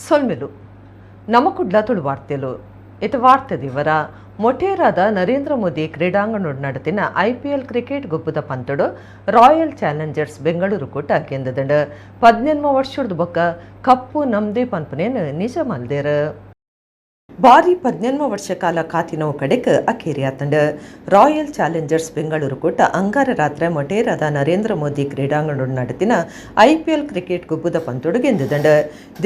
ಸೊಲ್ಮೆಲು ನಮಕುಡ್ಲ ತುಳು ವಾರ್ತೆಲು. ಇತ ವಾರ್ತೆ ದಿವರ ಮೊಟೇರಾದ ನರೇಂದ್ರ ಮೋದಿ ಕ್ರೀಡಾಂಗಣ ನಡೆತಿನ ಐಪಿಎಲ್ ಕ್ರಿಕೆಟ್ ಗೊಬ್ಬದ ಪಂತಡು ರಾಯಲ್ ಚಾಲೆಂಜರ್ಸ್ ಬೆಂಗಳೂರು ಕೂಟ ಗೆಂದದಂಡು. 18 ವರ್ಷದ ಬೊಕ್ಕ ಕಪ್ಪು ನಮ್ದೇ ಪನ್ಪನೇನು ನಿಜ ಮಲ್ದೇರು. ಬಾರಿ 18 ವರ್ಷ ಕಾಲ ಕಾತಿನವು ಕಡೆಕ್ ಅಖೇರಿಯಾತಂಡು. ರಾಯಲ್ ಚಾಲೆಂಜರ್ಸ್ ಬೆಂಗಳೂರು ಕೂಟ ಅಂಗಾರ ರಾತ್ರಿ ಮೊಟೇರಾದ ನರೇಂದ್ರ ಮೋದಿ ಕ್ರೀಡಾಂಗಣ ನಡೆತಿನ ಐಪಿಎಲ್ ಕ್ರಿಕೆಟ್ ಗೊಬ್ಬದ ಪಂತೊಡು ಗೆಂದದಂಡು.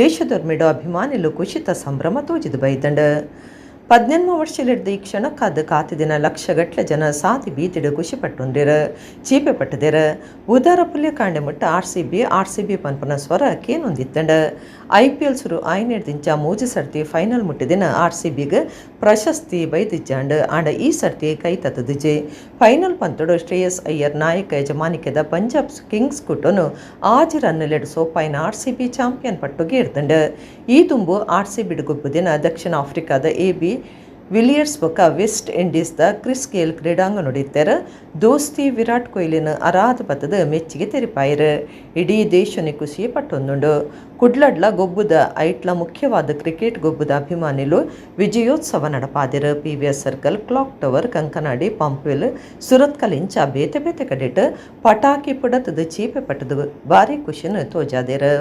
ದೇಶದೊರ್ಮೆಡು ಅಭಿಮಾನಿಲು ಕುಶಿತ ಸಂಭ್ರಮ ತೋಜಿದು ಬೈದಂಡು. 18 ವರ್ಷಲಿಡ್ದು ಈ ಕ್ಷಣಕ್ಕಾದ ಕಾತಿದಿನ ಲಕ್ಷಗಟ್ಲೆ ಜನ ಸಾದಿ ಬೀದಿಡು ಖುಷಿ ಪಟ್ಟುಂದಿರು, ಚೀಪೆ ಪಟ್ಟದಿರು. ಬುಧಾರ ಪುಲ್ಯ ಕಾಂಡೆ ಮುಟ್ಟ ಆರ್ಸಿಬಿ ಆರ್ಸಿಬಿ ಪನ್ಪನ ಸ್ವರ ಕೇನೊಂದಿತ್ತಂಡು. ಐಪಿಎಲ್ ಸುರು ಐನೇಡ್ದಿಂಚ ಮೂಜಿ ಸರ್ತಿ ಫೈನಲ್ ಮುಟ್ಟಿದಿನ ಆರ್ಸಿಬಿಗ್ ಪ್ರಶಸ್ತಿ ಬೈದಿಜ್ಜಾಂಡು. ಆಂಡ ಈ ಸರ್ತಿ ಕೈ ತತ್ತದಿಜೆ. ಫೈನಲ್ ಪಂತೊಡು ಶ್ರೇಯಸ್ ಅಯ್ಯರ್ ನಾಯಕ ಯಜಮಾನಿಕೆದ ಪಂಜಾಬ್ ಕಿಂಗ್ಸ್ ಕೂಟನು 6 ರನ್ಲೆಡ್ ಸೋಪಾಯಿನ ಆರ್ಸಿಬಿ ಚಾಂಪಿಯನ್ ಪಟ್ಟುಗೆ ಇರ್ದಂಡು. ಈ ತುಂಬು ಆರ್ಸಿಬಿಡ್ ಗೊಬ್ಬುದಿನ ದಕ್ಷಿಣ ಆಫ್ರಿಕಾದ ಎಬಿ ವಿಲಿಯರ್ಸ್ ಬೊಕ್ಕ West Indies the Chris Gayle ಕ್ರೀಡಾಂಗಣ ದೋಸ್ತಿ ವಿರಾಟ್ ಕೊಹ್ಲಿನ ಅರಾಧ ಪತ್ತದ ಮೆಚ್ಚಿಗೆ ತೆರಿಪಾಯಿರು. ಇಡೀ ದೇಶನೆ ಖುಷಿ ಪಟ್ಟೊಂದುಂಡು. ಕುಡ್ಲಡ್ಲ ಗೊಬ್ಬುದ ಐಟ್ಲ ಮುಖ್ಯವಾದ ಕ್ರಿಕೆಟ್ ಗೊಬ್ಬುದ ಅಭಿಮಾನಿಲು ವಿಜಯೋತ್ಸವ ನಡಪಾದಿರು. PVS circle, clock tower, Kankanady, Pumpwell, Surathkal ಇಂಚ ಬೇತೆ ಬೇತೆ ಕಡೆಟ್ ಪಟಾಕಿ ಪುಡತದ ಚೀಪೆ ಪಟ್ಟದ ಭಾರಿ ಖುಷಿನ ತೋಜಾದಿರು.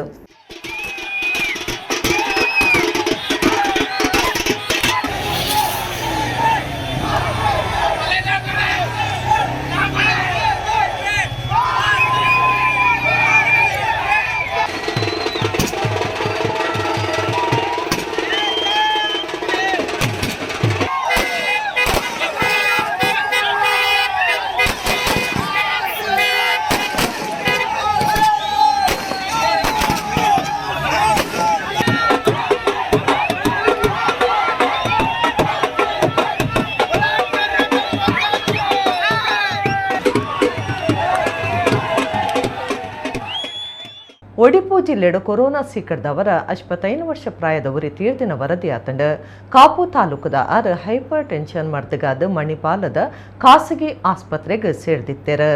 ಒಡಿಪು ಜಿಲ್ಲೆಡು ಕೊರೋನಾ ಸೀಕಡ್ದವರ 55 ವರ್ಷ ಪ್ರಾಯದವರಿ ತೀರ್ದಿನ ವರದಿ ಆತಂಡು. ಕಾಪು ತಾಲೂಕುದ ಆರು ಹೈಪರ್ ಟೆನ್ಷನ್ ಮರ್ದಗಾದ ಮಣಿಪಾಲದ ಖಾಸಗಿ ಆಸ್ಪತ್ರೆಗೆ ಸೇರ್ದಿತ್ತೇರು.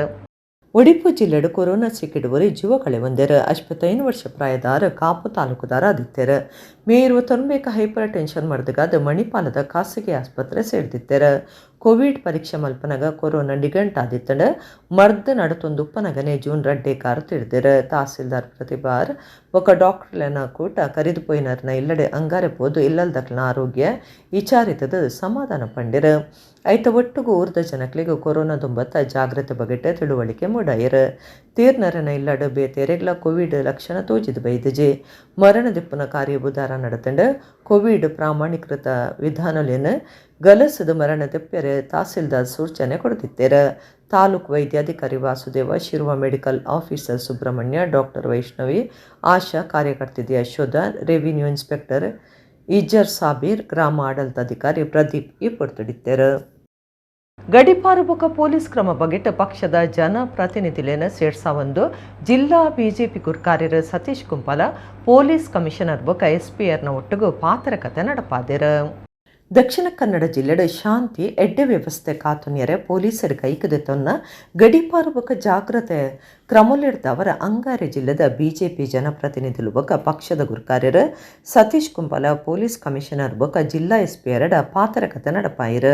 ಒಡಿಪು ಜಿಲ್ಲೆಡು ಕೊರೋನಾ ಸೀಕಿಡುವರಿ ಜೀವ ಕಳೆವಂದೇರು. 55 ವರ್ಷ ಪ್ರಾಯದ ಆರು ಕಾಪು ತಾಲೂಕುದಾರ ಆದಿತ್ತೇರು. ಮೇ 29 ಹೈಪರ್ ಟೆನ್ಷನ್ ಮರ್ದಗಾದ ಮಣಿಪಾಲದ ಖಾಸಗಿ ಆಸ್ಪತ್ರೆ ಸೇರ್ದಿತ್ತೇರು. ಕೋವಿಡ್ ಪರೀಕ್ಷೆ ಮಲ್ಪನಗ ಕೊರೋನಾ ನಿಗಂಟಾದಿತ್ತಂಡು. ಮರ್ದ್ ನಡತೊಂದುಪ್ಪನಗನೆ ಜೂನ್ ರಡ್ಡೆ ಕಾರು ತಿಡ್ದಿರು. ತಹಸೀಲ್ದಾರ್ ಪ್ರತಿಭಾರ್ ಬೊಕ್ಕ ಡಾಕ್ಟರ್ಲೆನ ಕೂಟ ಕರಿದು ಪೋಯಿನರ್ನ ಇಲ್ಲಡೆ ಅಂಗಾರೆ ಪೋದು ಇಲ್ಲಲ್ದಕ್ಲನ ಆರೋಗ್ಯ ವಿಚಾರಿತದ ಸಮಾಧಾನ ಪಂಡಿರು. ಐತ ಒಟ್ಟುಗು ಊರ್ದ ಜನಕ್ಲಿಗೆ ಕೊರೋನಾ ದುಂಬತ್ತ ಜಾಗ್ರತೆ ಬಗೆಟ್ ತಿಳುವಳಿಕೆ ಮೂಡಾಯಿರು. ತೀರ್ನರನ ಇಲ್ಲಡು ಬೇತೆರೆಗ್ಲ ಕೋವಿಡ್ ಲಕ್ಷಣ ತೋಜಿದು ಬೈದಜೆ. ಮರಣ ದಿಪ್ಪುನ ಕಾರ್ಯ ಬುಧಾರ ನಡತಂಡು. ಕೋವಿಡ್ ಪ್ರಾಮಾಣೀಕೃತ ವಿಧಾನಲೇನ ಗಲಸದ ಮರಣ ತೆಪ್ಪೆರೆ ತಹಸೀಲ್ದಾರ್ ಸೂಚನೆ ಕೊಡ್ತಿತ್ತೇರ. ತಾಲೂಕು ವೈದ್ಯಾಧಿಕಾರಿ Vasudeva, Shirva medical officer Subrahmanya, doctor Vaishnavi, ASHA ಕಾರ್ಯಕರ್ತೆ ಯಶೋಧ, ರೆವಿನ್ಯೂ ಇನ್ಸ್ಪೆಕ್ಟರ್ ಇಜರ್ ಸಾಬೀರ್, ಗ್ರಾಮ ಆಡಳಿತಾಧಿಕಾರಿ ಪ್ರದೀಪ್ ಈ ಪೊರ್ತುಡಿತ್ತೇರು. ಗಡಿಪಾರು ಬೊಕ್ಕ ಪೊಲೀಸ್ ಕ್ರಮ ಬಗೆಟ್ ಪಕ್ಷದ ಜನಪ್ರತಿನಿಧಿಲೇನ ಸೇರ್ಸಾವಂದು ಜಿಲ್ಲಾ ಬಿಜೆಪಿ ಗುರ್ಕಾರ್ಯರು ಸತೀಶ್ ಕುಂಪಾಲ ಪೊಲೀಸ್ ಕಮಿಷನರ್ ಬೊಕ್ಕ ಎಸ್ಪಿಆರ್ನ ಒಟ್ಟುಗು ಪಾತ್ರಕತೆ ನಡಪಾದಿರು. ದಕ್ಷಿಣ ಕನ್ನಡ ಜಿಲ್ಲೆಡ್ ಶಾಂತಿ ಎಡ್ಡೆ ವ್ಯವಸ್ಥೆ ಕಾತುನ್ಯರೆ ಪೊಲೀಸರು ಕೈಕುದೆತೊನ್ನ ಗಡಿಪಾರು ಬೊಕ್ಕ ಜಾಗ್ರತೆ ಕ್ರಮೊಲಿಡ್ದವರ ಅಂಗಾರೆ ಜಿಲ್ಲೆದ ಬಿಜೆಪಿ ಜನಪ್ರತಿನಿಧಿಲು ಬೊಕ್ಕ ಪಕ್ಷದ ಗುರ್ಕಾರ್ಯರು ಸತೀಶ್ ಕುಂಪಾಲ ಪೊಲೀಸ್ ಕಮಿಷನರ್ ಬೊಕ್ಕ ಜಿಲ್ಲಾ ಎಸ್ಪಿ ಎರಡ ಪಾತ್ರಕತೆ ನಡಪಾಯಿರು.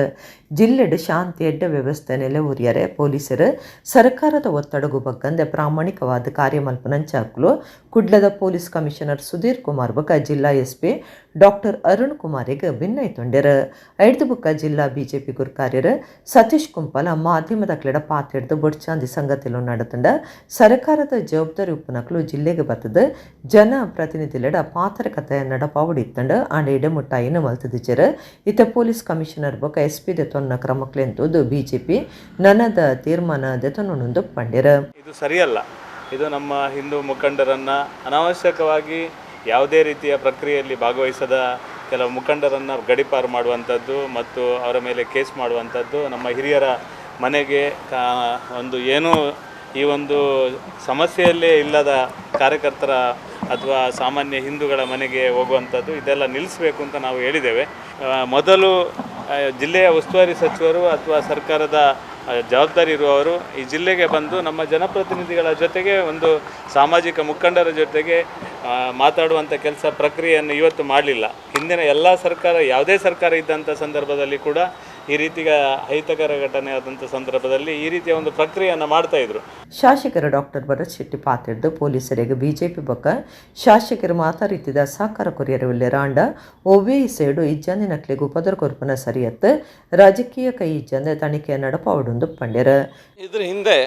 ಜಿಲ್ಲೆಡ್ ಶಾಂತಿ ಎಡ್ಡೆ ವ್ಯವಸ್ಥೆ ನೆಲೆಯೂರಿಯರೆ ಪೊಲೀಸರು ಸರ್ಕಾರದ ಒತ್ತಡಗು ಬಗ್ಗಂದೆ ಪ್ರಾಮಾಣಿಕವಾದ ಕಾರ್ಯಮಲ್ಪನಂಚಾಕ್ಲು ಕುಡ್ಲದ ಪೊಲೀಸ್ ಕಮಿಷನರ್ ಸುಧೀರ್ ಕುಮಾರ್ ಬೊಕ್ಕ ಜಿಲ್ಲಾ ಎಸ್ಪಿ ಡಾಕ್ಟರ್ ಅರುಣ್ ಕುಮಾರಿಗೆ ಭಿನ್ನೈತೊಂಡೆರು. ಐಡ್ದು ಬೊಕ್ಕ ಜಿಲ್ಲಾ ಬಿಜೆಪಿ ಗುರ್ಕಾರ್ಯರು ಸತೀಶ್ ಕುಂಪಾಲ ಮಾಧ್ಯಮದ ಕ್ಲೆಡ ಪಾತೆಡ್ದು ಬೊಡ್ಚಾಂದಿ ಸಂಗತಿಲು ನಡತಂಡ ಸರ್ಕಾರದ ಜವಾಬ್ದಾರಿ ಉಪ್ಪುನಕ್ಲು ಜಿಲ್ಲೆಗೆ ಬರ್ತದ ಜನಪ್ರತಿನಿಧಿಲೆಡ ಪಾತ್ರಕತೆ ನಡಪಾವಡಿತ್ತಂಡ. ಆಂಡ ಇಡಮುಟ್ಟಾಯಿನ ಮಲ್ತದಿಜೆರ್. ಇತ್ತ ಪೊಲೀಸ್ ಕಮಿಷನರ್ ಬೊಕ್ಕ ಎಸ್ಪಿ ದೆತೊನ್ನ ಕ್ರಮಕ್ಲೆಂತುದು ಬಿಜೆಪಿ ನನದ ತೀರ್ಮಾನ ದೆತೊನ್ನೊಂದು ಪಂಡೆರ್. ಇದು ಸರಿಯಲ್ಲ. ಇದು ನಮ್ಮ ಹಿಂದೂ ಮುಖಂಡರನ್ನು ಅನಾವಶ್ಯಕವಾಗಿ ಯಾವುದೇ ರೀತಿಯ ಪ್ರಕ್ರಿಯೆಯಲ್ಲಿ ಭಾಗವಹಿಸದ ಕೆಲವು ಮುಖಂಡರನ್ನು ಗಡಿಪಾರು ಮಾಡುವಂಥದ್ದು ಮತ್ತು ಅವರ ಮೇಲೆ ಕೇಸ್ ಮಾಡುವಂಥದ್ದು, ನಮ್ಮ ಹಿರಿಯರ ಮನೆಗೆ ಒಂದು ಏನೂ ಈ ಒಂದು ಸಮಸ್ಯೆಯಲ್ಲೇ ಇಲ್ಲದ ಕಾರ್ಯಕರ್ತರ ಅಥವಾ ಸಾಮಾನ್ಯ ಹಿಂದೂಗಳ ಮನೆಗೆ ಹೋಗುವಂಥದ್ದು, ಇದೆಲ್ಲ ನಿಲ್ಲಿಸಬೇಕು ಅಂತ ನಾವು ಹೇಳಿದ್ದೇವೆ. ಮೊದಲು ಜಿಲ್ಲೆಯ ಉಸ್ತುವಾರಿ ಸಚಿವರು ಅಥವಾ ಸರ್ಕಾರದ ಜವಾಬ್ದಾರಿ ಇರುವವರು ಈ ಜಿಲ್ಲೆಗೆ ಬಂದು ನಮ್ಮ ಜನಪ್ರತಿನಿಧಿಗಳ ಜೊತೆಗೆ, ಒಂದು ಸಾಮಾಜಿಕ ಮುಖಂಡರ ಜೊತೆಗೆ ಮಾತಾಡುವಂಥ ಕೆಲಸ ಪ್ರಕ್ರಿಯೆಯನ್ನು ಇವತ್ತು ಮಾಡಲಿಲ್ಲ. ಹಿಂದಿನ ಎಲ್ಲ ಸರ್ಕಾರ, ಯಾವುದೇ ಸರ್ಕಾರ ಇದ್ದಂಥ ಸಂದರ್ಭದಲ್ಲಿ ಕೂಡ ಈ ರೀತಿಯ ಅಹಿತಕರ ಘಟನೆ ಆದಂಥ ಸಂದರ್ಭದಲ್ಲಿ ಈ ರೀತಿಯ ಒಂದು ಪ್ರಕ್ರಿಯೆಯನ್ನು ಮಾಡ್ತಾಯಿದ್ರು. ಶಾಸಕರು ಡಾಕ್ಟರ್ ಭರತ್ ಶೆಟ್ಟಿ ಪಾತಿರ್ದು ಪೊಲೀಸರಿಗೆ ಬಿಜೆಪಿ ಬೊಕ್ಕ ಶಾಸಕರು ಮಾತಾರೀತಿದ ಸಾಕಾರ ಕೊರಿಯರು ರಾಂಡ ಒವ್ವೇ ಸೇಡು ಇಜ್ಜಂದಿ ನಕ್ಲಿಗೆ ಉಪದ್ರ ಕೊರ್ಪನ ಸರಿಯತ್ತು ರಾಜಕೀಯ ಕೈ ಇಜ್ಜಂದೆ ತನಿಖೆ ನಡಪಾವಡೊಂದು ಪಂಡ್ಯರ. ಇದ್ರ ಹಿಂದೆ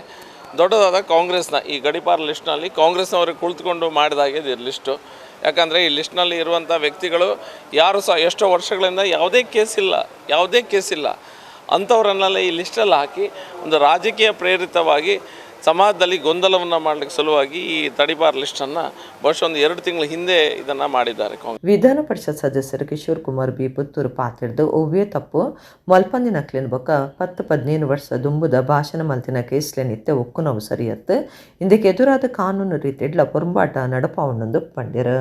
ದೊಡ್ಡದಾದ ಕಾಂಗ್ರೆಸ್ನ ಈ ಗಡಿಪಾರ್ ಲಿಸ್ಟ್ನಲ್ಲಿ ಕಾಂಗ್ರೆಸ್ನವರು ಕುಳಿತುಕೊಂಡು ಮಾಡಿದಾಗೆ ಇದು ಲಿಸ್ಟು. ಯಾಕಂದರೆ ಈ ಲಿಸ್ಟ್ನಲ್ಲಿ ಇರುವಂಥ ವ್ಯಕ್ತಿಗಳು ಯಾರು ಸಹ ಎಷ್ಟೋ ವರ್ಷಗಳಿಂದ ಯಾವುದೇ ಕೇಸ್ ಇಲ್ಲ, ಯಾವುದೇ ಕೇಸ್ ಇಲ್ಲ ಅಂಥವರನ್ನೆಲ್ಲ ಈ ಲಿಸ್ಟಲ್ಲಿ ಹಾಕಿ ಒಂದು ರಾಜಕೀಯ ಪ್ರೇರಿತವಾಗಿ ಸಮಾಜದಲ್ಲಿ ಗೊಂದಲವನ್ನು ಮಾಡಲಿಕ್ಕೆ ಸಲುವಾಗಿ ಈ ತಡಿಪಾರ್ ಲಿಸ್ಟನ್ನು ಬಹುಶಃ ಒಂದು 2 ತಿಂಗಳ ಹಿಂದೆ ಇದನ್ನು ಮಾಡಿದ್ದಾರೆ ಕಾಂಗ್ರೆಸ್. ವಿಧಾನ ಪರಿಷತ್ ಸದಸ್ಯರು ಕಿಶೋರ್ ಕುಮಾರ್ ಬಿ ಪುತ್ತೂರು ಪಾತಿರ್ದು ಒವ್ವೇ ತಪ್ಪು ಮಲ್ಪಂದಿನ ಕ್ಲಿನ್ ಬೊಕ್ಕ 10-15 ವರ್ಷ ದುಂಬುದ ಭಾಷಣ ಮಲ್ತಿನ ಕೇಸ್ಲೆ ನಿತ್ಯ ಒಕ್ಕುನವು ಸರಿಯತ್ತು ಇಂದಕ್ಕೆ ಎದುರಾದ ಕಾನೂನು ರೀತಿಡ್ಲ ಪೊರಂಬಾಟ ನಡಪಾವಣ್ಣೊಂದು ಪಂಡಿರು.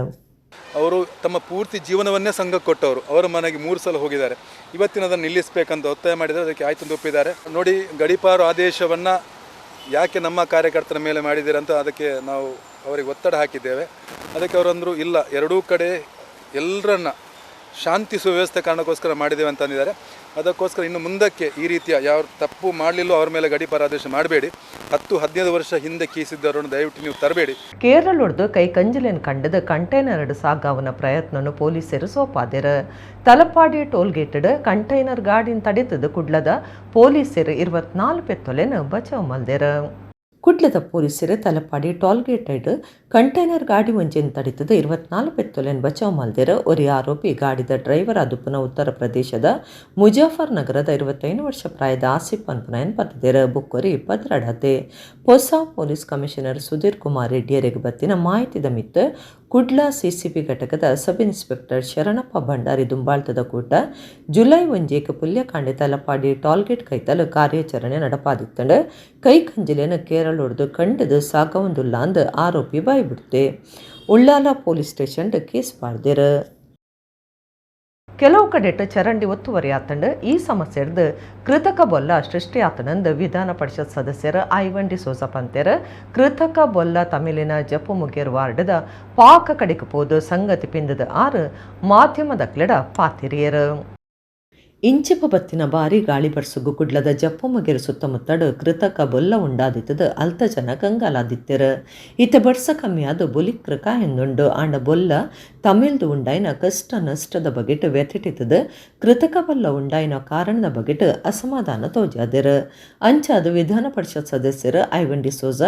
ಅವರು ತಮ್ಮ ಪೂರ್ತಿ ಜೀವನವನ್ನೇ ಸಂಘಕ್ಕೆ ಕೊಟ್ಟವರು. ಅವರ ಮನೆಗೆ 3 ಸಲ ಹೋಗಿದ್ದಾರೆ. ಇವತ್ತಿನ ಅದನ್ನು ನಿಲ್ಲಿಸಬೇಕಂತ ಒತ್ತಾಯ ಮಾಡಿದರೆ ಅದಕ್ಕೆ ಆಯ್ತು ಅಂತ ಒಪ್ಪಿದ್ದಾರೆ. ನೋಡಿ, ಗಡಿಪಾರು ಆದೇಶವನ್ನು ಯಾಕೆ ನಮ್ಮ ಕಾರ್ಯಕರ್ತರ ಮೇಲೆ ಮಾಡಿದ್ದೀರಂತ ಅದಕ್ಕೆ ನಾವು ಅವರಿಗೆ ಒತ್ತಡ ಹಾಕಿದ್ದೇವೆ. ಅದಕ್ಕೆ ಅವರಂದರು ಇಲ್ಲ, ಎರಡೂ ಕಡೆ ಎಲ್ಲರನ್ನ ಶಾಂತಿ ಸುವ್ಯವಸ್ಥೆ ಕಾರಣಕ್ಕೋಸ್ಕರ ಮಾಡಿದ್ದೇವೆ ಅಂತಂದಿದ್ದಾರೆ. ಅದಕ್ಕೋಸ್ಕರ ಇನ್ನು ಮುಂದಕ್ಕೆ ಈ ರೀತಿಯ ಯಾವ ತಪ್ಪು ಮಾಡಲಿಲ್ಲೋ ಅವ್ರ ಮೇಲೆ ಗಡಿಪಾರು ಆದೇಶ ಮಾಡಬೇಡಿ. 10-15 ವರ್ಷ ಹಿಂದೆ ಕೀಸಿದ್ದವರನ್ನು ದಯವಿಟ್ಟು ನೀವು ತರಬೇಡಿ. ಕೇರಳೊಡ್ದು ಕೈ ಕಂಜಲೆನ್ ಕಂಡದ ಕಂಟೈನರ್ ಸಾಗಾವನ ಪ್ರಯತ್ನನು ಪೊಲೀಸರು ಸೋಪಾದೆರು. ತಲಪಾಡಿ ಟೋಲ್ ಗೇಟಡ್ ಕಂಟೈನರ್ ಗಾಡಿನ ತಡೆತದ ಕುಡ್ಲದ ಪೊಲೀಸರು 24 ಪೆತ್ತೊಲೆನ್ ಬಚಾವ್ ಮಲ್ದೆರು. ಕುಡ್ಲದ ಪೊಲೀಸರು ತಲಪಾಡಿ ಟೋಲ್ ಗೇಟೆಡ್ ಕಂಟೈನರ್ ಗಾಡಿ ಒಂಜೆನ್ ತಡಿತದ 24 ಪೆತ್ತೊಲೆನ್ ಬಚಾವ್ ಮಲ್ದೆರು. ಒರಿ ಆರೋಪಿ ಗಾಡಿದ ಡ್ರೈವರ್ ಆದುಪ್ಪುನ ಉತ್ತರ ಪ್ರದೇಶದ ಮುಜಾಫರ್ ನಗರದ 25 ವರ್ಷ ಪ್ರಾಯದ ಆಸಿಫ್ ಅನ್ಪುನಯನ್ ಪತ್ತದೆರು. ಬುಕ್ಕೊರಿ ಪದ್ರಡತೆ ಹೊಸ ಪೊಲೀಸ್ ಕಮಿಷನರ್ ಸುಧೀರ್ ಕುಮಾರ್ ರೆಡ್ಡಿಯರಿಗೆ ಬತ್ತಿನ ಮಾಹಿತಿದ ಮಿತ್ತು ಕುಡ್ಲ ಸಿಸಿಬಿ ಘಟಕದ ಸಬ್ ಇನ್ಸ್ಪೆಕ್ಟರ್ ಶರಣಪ್ಪ ಭಂಡಾರಿ ದುಂಬಾಳ್ತದ ಕೂಟ ಜುಲೈ 1 ಪುಲ್ಯಕಾಂಡೆ ತಲಪಾಡಿ ಟೋಲ್ಗೇಟ್ ಕೈತಲು ಕಾರ್ಯಾಚರಣೆ ನಡಪಾದಿತ್ತಂಡು. ಕೈ ಕಂಜಿಲೇನು ಕೇರಳೊಡ್ದು ಕಂಡದು ಸಾಗವಂದುಲ್ಲ ಅಂದು ಆರೋಪಿ ಬಾಯ್ಬಿಡ್ತೆ. ಉಳ್ಳಾಲ ಪೊಲೀಸ್ ಸ್ಟೇಷನ್ ಕೇಸ್ ಪಾಡ್ದಿರು. ಕೆಲವು ಕಡೆಟ್ ಚರಂಡಿ ಒತ್ತುವರಿ ಆತಂಡು ಈ ಸಮಸ್ಯೆಡ್ದು ಕೃತಕ ಬೊಲ್ಲ ಸೃಷ್ಟಿ ಆತನಂದು ವಿಧಾನ ಪರಿಷತ್ ಸದಸ್ಯರು ಐವನ್ ಡಿಸೋಜ ಪಂತೆರ್. ಕೃತಕ ಬೊಲ್ಲ ತಮಿಳಿನ ಜಪ್ಪುಮುಗೇರ್ ವಾರ್ಡದ ಪಾಕ ಕಡೆಗೆ ಪೋದು ಸಂಗತಿ ಪಿಂದದ ಆರು ಮಾಧ್ಯಮದ ಕ್ಲೆಡ ಪಾತಿರಿಯರು. ಇಂಚಿಪ ಬತ್ತಿನ ಭಾರಿ ಗಾಳಿ ಬರ್ಸುಗು ಕುಡ್ಲದ ಜಪ್ಪುಮುಗೇರು ಸುತ್ತಮುತ್ತಡು ಕೃತಕ ಬೊಲ್ಲ ಉಂಡಾದಿತ್ತದು ಅಲ್ತ ಜನ ಕಂಗಾಲಾದಿತ್ತೆರು. ಇತ್ತ ಬರ್ಸ ಕಮ್ಮಿಯಾದ ಬೊಲಿಕ್ರ ಕಾಯಂದುಂಡು. ಆಂಡ ಬೊಲ್ಲ ತಮಿಳ್ದು ಉಂಡಾಯಿನ ಕಷ್ಟ ನಷ್ಟದ ಬಗೆಟ್ ವ್ಯಥಿಟಿತದು ಕೃತಕ ಬೊಲ್ಲ ಉಂಡಾಯಿನ ಕಾರಣದ ಬಗೆಟ್ ಅಸಮಾಧಾನ ತೋಜಾದೆರು. ಅಂಚಾದ ವಿಧಾನ ಪರಿಷತ್ ಸದಸ್ಯರು ಐವನ್ ಡಿಸೋಜ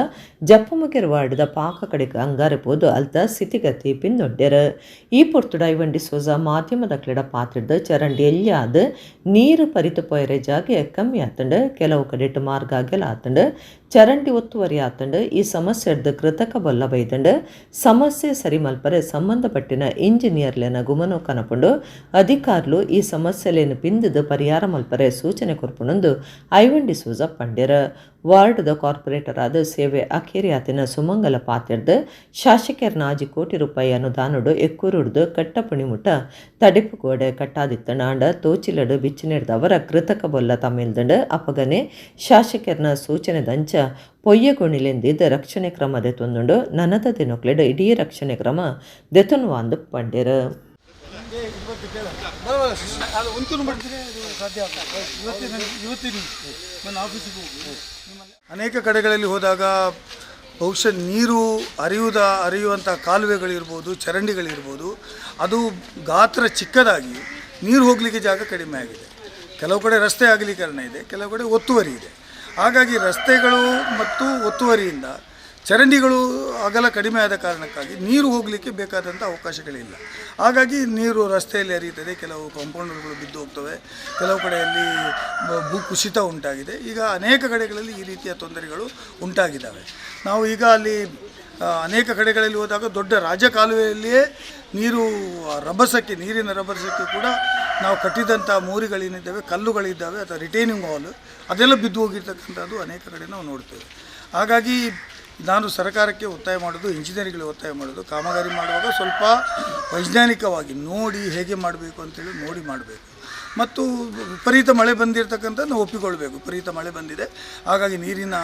ಜಪ್ಪುಮುಗೇರು ವಾರ್ಡ್ದ ಪಾಕ ಕಡೆಗೆ ಅಂಗಾರೆ ಪೋದು ಅಲ್ತ ಸ್ಥಿತಿಗತಿ ಪಿಂದೊಡ್ಡೆರು. ಈ ಪೊರ್ತುಡು ಐವನ್ ಡಿಸೋಜ ಮಾಧ್ಯಮದ ಕ್ಲೆಡ ಪಾತ್ರಿಡ್ದು ಚರಂಡಿ ಎಲ್ಯಾದ ನೀರು ಪರಿತು ಪೋಯರೆ ಜಾಗೆ ಕಮ್ಮಿ ಆತಂಡು, ಕೆಲವು ಕಡೆಟ್ ಮಾರ್ಗ ಅಗೆಲ ಆತಂಡು, ಚರಂಡಿ ಒತ್ತುವರಿ ಆತಂಡು. ಈ ಸಮಸ್ಯೆಡ್ದು ಕೃತಕ ಬೊಲ್ಲ ಬೈದಂಡು. ಸಮಸ್ಯೆ ಸರಿ ಮಲ್ಪರೆ ಸಂಬಂಧಪಟ್ಟಿನ ಇಂಜಿನಿಯರ್ಲೆನ ಗುಮನೋ ಕನಪುಂಡು. ಅಧಿಕಾರುಲು ಈ ಸಮಸ್ಯೆಲೇನು ಪಿಂದದು ಪರಿಹಾರ ಮಲ್ಪರೆ ಸೂಚನೆ ಕೊರ್ಪುಣಂದು ಐವನ್ ಡಿಸೋಜ ಪಂಡ್ಯರ. ವಾರ್ಡ್ದ ಕಾರ್ಪೊರೇಟರ್ ಆದ ಸೇವೆ ಅಖೇರಿಯಾತಿನ ಸುಮಂಗಲ ಪಾತಿರ್ದು ಶಾಸಕರ್ನ 4 ಕೋಟಿ ರೂಪಾಯಿ ಅನುದಾನಡು ಎಕ್ಕೂರುಡ್ದು ಕಟ್ಟಪುಣಿಮುಟ್ಟ ತಡಿಪು ಗೋಡೆ ಕಟ್ಟಾದಿತ್ತಂಡ. ಆಂಡ ತೋಚಿಲಡು ಬಿಚ್ಚಿನೆಡ್ದವರ ಕೃತಕ ಬೊಲ್ಲ ತಮಿಳ್ದಂಡು. ಅಪಗನೆ ಶಾಸಕರ್ನ ಸೂಚನೆ ದಂಚ ಪೊಯ್ಯಗೊಣಿಲೆಂದಿದ್ದ ರಕ್ಷಣೆ ಕ್ರಮ ದೆತೊಂದುಂಡು. ನನದ ದಿನಕ್ಲೆಡ್ ಇಡೀ ರಕ್ಷಣೆ ಕ್ರಮ ದೆತೊನ್ವಾಂದು ಪಂಡೆರು. ಅನೇಕ ಕಡೆಗಳಲ್ಲಿ ಹೋದಾಗ ಬಹುಶಃ ನೀರು ಹರಿಯುವಂಥ ಕಾಲುವೆಗಳಿರ್ಬೋದು, ಚರಂಡಿಗಳಿರ್ಬೋದು, ಅದು ಗಾತ್ರ ಚಿಕ್ಕದಾಗಿ ನೀರು ಹೋಗಲಿಕ್ಕೆ ಜಾಗ ಕಡಿಮೆ ಆಗಿದೆ. ಕೆಲವು ಕಡೆ ರಸ್ತೆ ಅಗಲೀಕರಣ ಇದೆ, ಕೆಲವು ಕಡೆ ಒತ್ತುವರಿ ಇದೆ. ಹಾಗಾಗಿ ರಸ್ತೆಗಳು ಮತ್ತು ಒತ್ತುವರಿಯಿಂದ ಚರಂಡಿಗಳು ಅಗಲ ಕಡಿಮೆ ಆದ ಕಾರಣಕ್ಕಾಗಿ ನೀರು ಹೋಗಲಿಕ್ಕೆ ಬೇಕಾದಂಥ ಅವಕಾಶಗಳಿಲ್ಲ. ಹಾಗಾಗಿ ನೀರು ರಸ್ತೆಯಲ್ಲಿ ಹರಿಯುತ್ತದೆ, ಕೆಲವು ಕಾಂಪೌಂಡ್ಗಳು ಬಿದ್ದು ಹೋಗ್ತವೆ, ಕೆಲವು ಕಡೆಯಲ್ಲಿ ಭೂಕುಸಿತ ಉಂಟಾಗಿದೆ. ಈಗ ಅನೇಕ ಕಡೆಗಳಲ್ಲಿ ಈ ರೀತಿಯ ತೊಂದರೆಗಳು ಉಂಟಾಗಿದ್ದಾವೆ. ನಾವು ಈಗ ಅಲ್ಲಿ ಅನೇಕ ಕಡೆಗಳಲ್ಲಿ ಹೋದಾಗ ದೊಡ್ಡ ರಾಜಕಾಲುವೆಯಲ್ಲಿಯೇ ನೀರು ರಭಸಕ್ಕೆ, ನೀರಿನ ರಭಸಕ್ಕೆ ಕೂಡ ನಾವು ಕಟ್ಟಿದಂಥ ಮೋರಿಗಳೇನಿದ್ದಾವೆ, ಕಲ್ಲುಗಳಿದ್ದಾವೆ ಅಥವಾ ರಿಟೈನಿಂಗ್ ವಾಲ್ ಅದೆಲ್ಲ ಬಿದ್ದು ಹೋಗಿರ್ತಕ್ಕಂಥದ್ದು ಅನೇಕ ಕಡೆ ನಾವು ನೋಡ್ತೇವೆ. ಹಾಗಾಗಿ ನಾನು ಸರ್ಕಾರಕ್ಕೆ ಒತ್ತಾಯ ಮಾಡೋದು, ಇಂಜಿನಿಯರ್ಗಳಿಗೆ ಒತ್ತಾಯ ಮಾಡೋದು, ಕಾಮಗಾರಿ ಮಾಡುವಾಗ ಸ್ವಲ್ಪ ವೈಜ್ಞಾನಿಕವಾಗಿ ನೋಡಿ ಹೇಗೆ ಮಾಡಬೇಕು ಅಂತೇಳಿ ನೋಡಿ ಮಾಡಬೇಕು. ಮತ್ತು ವಿಪರೀತ ಮಳೆ ಬಂದಿರತಕ್ಕಂಥ ನಾವು ಒಪ್ಪಿಕೊಳ್ಬೇಕು. ವಿಪರೀತ ಮಳೆ ಬಂದಿದೆ, ಹಾಗಾಗಿ ನೀರಿನ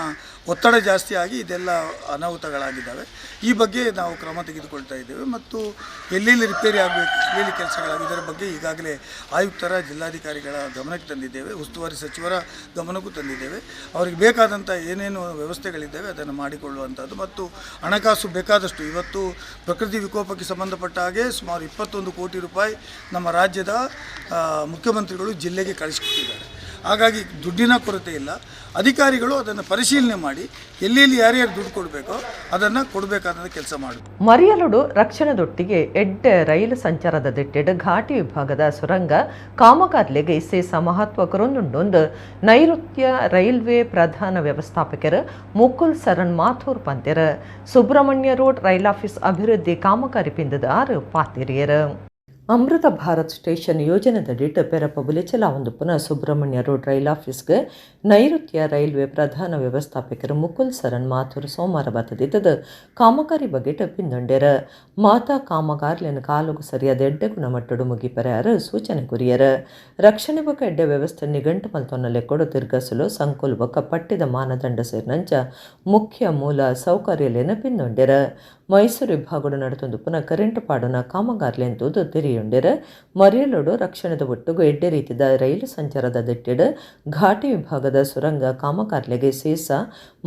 ಒತ್ತಡ ಜಾಸ್ತಿ ಆಗಿ ಇದೆಲ್ಲ ಅನಾಹುತಗಳಾಗಿದ್ದಾವೆ. ಈ ಬಗ್ಗೆ ನಾವು ಕ್ರಮ ತೆಗೆದುಕೊಳ್ತಾ ಇದ್ದೇವೆ ಮತ್ತು ಎಲ್ಲೆಲ್ಲಿ ರಿಪೇರಿ ಆಗಬೇಕು, ಎಲ್ಲೆಲ್ಲಿ ಕೆಲಸಗಳಾಗಿ ಇದರ ಬಗ್ಗೆ ಈಗಾಗಲೇ ಆಯುಕ್ತರ, ಜಿಲ್ಲಾಧಿಕಾರಿಗಳ ಗಮನಕ್ಕೆ ತಂದಿದ್ದೇವೆ, ಉಸ್ತುವಾರಿ ಸಚಿವರ ಗಮನಕ್ಕೂ ತಂದಿದ್ದೇವೆ. ಅವರಿಗೆ ಬೇಕಾದಂಥ ಏನೇನು ವ್ಯವಸ್ಥೆಗಳಿದ್ದಾವೆ ಅದನ್ನು ಮಾಡಿಕೊಳ್ಳುವಂಥದ್ದು ಮತ್ತು ಹಣಕಾಸು ಬೇಕಾದಷ್ಟು. ಇವತ್ತು ಪ್ರಕೃತಿ ವಿಕೋಪಕ್ಕೆ ಸಂಬಂಧಪಟ್ಟ ಹಾಗೆ ಸುಮಾರು 21 ಕೋಟಿ ರೂಪಾಯಿ ನಮ್ಮ ರಾಜ್ಯದ ಮುಖ್ಯಮಂತ್ರಿಗಳು ಜಿಲ್ಲೆಗೆ ಕಳಿಸಿಕೊಟ್ಟಿದ್ದಾರೆ. ಹಾಗಾಗಿ ದುಡ್ಡಿನ ಕೊರತೆ ಇಲ್ಲ. ಅಧಿಕಾರಿಗಳು ಅದನ್ನು ಪರಿಶೀಲನೆ ಮಾಡಿ ಎಲ್ಲೆಲ್ಲಿ ಯಾರ್ಯಾರು ದುಡ್ಡು ಕೊಡಬೇಕೋ ಅದನ್ನು ಕೊಡಬೇಕಾದ ಕೆಲಸ ಮಾಡಬೇಕು. ಮರಿಯಲುಡು ರಕ್ಷಣದೊಟ್ಟಿಗೆ ಎಡ್ಡೆ ರೈಲು ಸಂಚಾರದ ದಿಟ್ಟೆಡ್ ಘಾಟಿ ವಿಭಾಗದ ಸುರಂಗ ಕಾಮಗಾರಿಲೆಗೆ ಇಸೇಸ ಮಹತ್ವ ಕೊರೊಂದುಂಡೊಂದು ನೈಋತ್ಯ ರೈಲ್ವೆ ಪ್ರಧಾನ ವ್ಯವಸ್ಥಾಪಕರು ಮುಕುಲ್ ಸರಣ್ ಮಾಥೂರ್ ಪಂತೆರ್. ಸುಬ್ರಹ್ಮಣ್ಯ ರೋಡ್ ರೈಲ್ ಆಫೀಸ್ ಅಭಿವೃದ್ಧಿ ಕಾಮಗಾರಿ ಪಿಂದದ ಆರು ಪಾತಿರಿಯರು. ಅಮೃತ ಭಾರತ್ ಸ್ಟೇಷನ್ ಯೋಜನೆದಡಿಟ್ ಪೆರಪ ಬುಲೆಚಲಾವೊಂದುಪ್ಪುನ ಸುಬ್ರಹ್ಮಣ್ಯ ರೋಡ್ ರೈಲ್ ಆಫೀಸ್ಗೆ ನೈಋತ್ಯ ರೈಲ್ವೆ ಪ್ರಧಾನ ವ್ಯವಸ್ಥಾಪಕರು ಮುಕುಲ್ ಸರಣ್ ಮಾಥುರ್ ಸೋಮವಾರ ಬತ್ತದಿತ್ತದ ಕಾಮಗಾರಿ ಬಗೆಟ್ ಪಿಂದೊಂಡೆರ. ಮಾತಾ ಕಾಮಗಾರಿಲೆನ್ ಕಾಲುಗು ಸರಿಯಾದ ಎಡ್ಡೆ ಗುಣಮಟ್ಟಡು ಮುಗಿಪೆರೆಯಾರು ಸೂಚನೆ ಕೊರಿಯರ. ರಕ್ಷಣೆ ಬೊಕ ಎಡ್ಡೆ ವ್ಯವಸ್ಥೆ ನಿಗಂಟು ಮಲ್ತೊನ್ನ ಲೆಕ್ಕೊಡು ತಿರ್ಗಸಲು ಸಂಕುಲ್ ಬೊಕ ಪಟ್ಟಿದ ಮಾನದಂಡ ಸೇರಿನಂಚ ಮುಖ್ಯ ಮೂಲ ಸೌಕರ್ಯಲೆನ್ ಪಿಂದೊಂಡೆರ. ಮೈಸೂರು ವಿಭಾಗಡು ನಡತೊಂದುಪ್ಪುನ ಕರೆಂಟ್ ಪಾಡುನ ಕಾಮಗಾರಿಲೆನ್ ತೂದು ತೆರಿಯೊಂಡೆರ್. ಮರಿಯಲುಡು ರಕ್ಷಣೆದ ಒಟ್ಟುಗು ಎಡ್ಡೆ ರೀತಿದ ರೈಲು ಸಂಚಾರದ ದಿಟ್ಟಿಡ್ ಘಾಟಿ ವಿಭಾಗದ ಸುರಂಗ ಕಾಮಗಾರಿಲೆಗೆ ಸೇಸ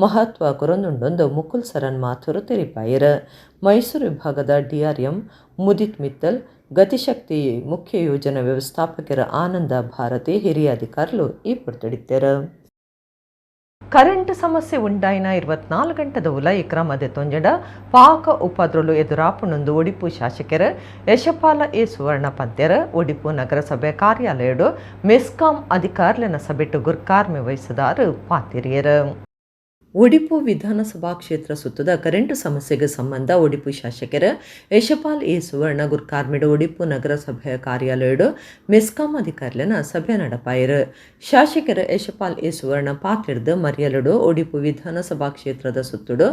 ಮಹತ್ವ ಕೊರೊಂದುಂಡೊಂದು ಮುಕುಲ್ ಸರನ್ ಮಾಥುರ್ ತೆರಿಪಾಯೆರ್. ಮೈಸೂರು ವಿಭಾಗದ ಡಿಆರ್ಎಂ ಮುದಿತ್ ಮಿತ್ತಲ್, ಗತಿಶಕ್ತಿ ಮುಖ್ಯ ಯೋಜನಾ ವ್ಯವಸ್ಥಾಪಕರ ಆನಂದ ಭಾರತಿ, ಹಿರಿಯ ಅಧಿಕಾರಿಗಳು ಈ ಪೊರ್ತುಡಿತ್ತೆರ್. ಕರೆಂಟ್ ಸಮಸ್ಯೆ ಉಂಡಾಯಿನ 24 ಗಂಟೆದ ಉಲಯಿ ಕ್ರಮ ದೆತೊಂಜೆಂಡ ಪಾಕ ಉಪದ್ರೊಲು ಎದುರಾಪುನೊಂದು ಒಡಿಪು ಶಾಸಕರು ಯಶಪಾಲ ಎ ಸುವರ್ಣ ಪಂತೆರ್. ಒಡಿಪು ನಗರಸಭೆ ಕಾರ್ಯಾಲಯಡು ಮೆಸ್ಕಾಂ ಅಧಿಕಾರಿಲೆನ ಸಭೆಟ್ಟು ಗುರ್ಕಾರ್ಮೆ ವಹಿಸಿದಾರು ಪಾತಿರಿಯರು. ಒಡಿಪು ವಿಧಾನಸಭಾ ಕ್ಷೇತ್ರ ಸುತ್ತದ ಕರೆಂಟ್ ಸಮಸ್ಯೆಗೆ ಸಂಬಂಧ ಒಡಿಪು ಶಾಸಕರು ಯಶಪಾಲ್ ಎ ಸುವರ್ಣ ಗುರ್ಕಾರ್ಮಿಡು ಒಡಿಪು ನಗರಸಭೆಯ ಕಾರ್ಯಾಲಯಡು ಮೆಸ್ಕಾಂ ಅಧಿಕಾರಿಲೆನ ಸಭೆ ನಡಪಾಯರು. ಶಾಸಕರು ಯಶಪಾಲ್ ಎ ಸುವರ್ಣ ಪಾತಿರ್ದು ಮರಿಯಲುಡು ಒಡಿಪು ವಿಧಾನಸಭಾ ಕ್ಷೇತ್ರದ ಸುತ್ತುಡು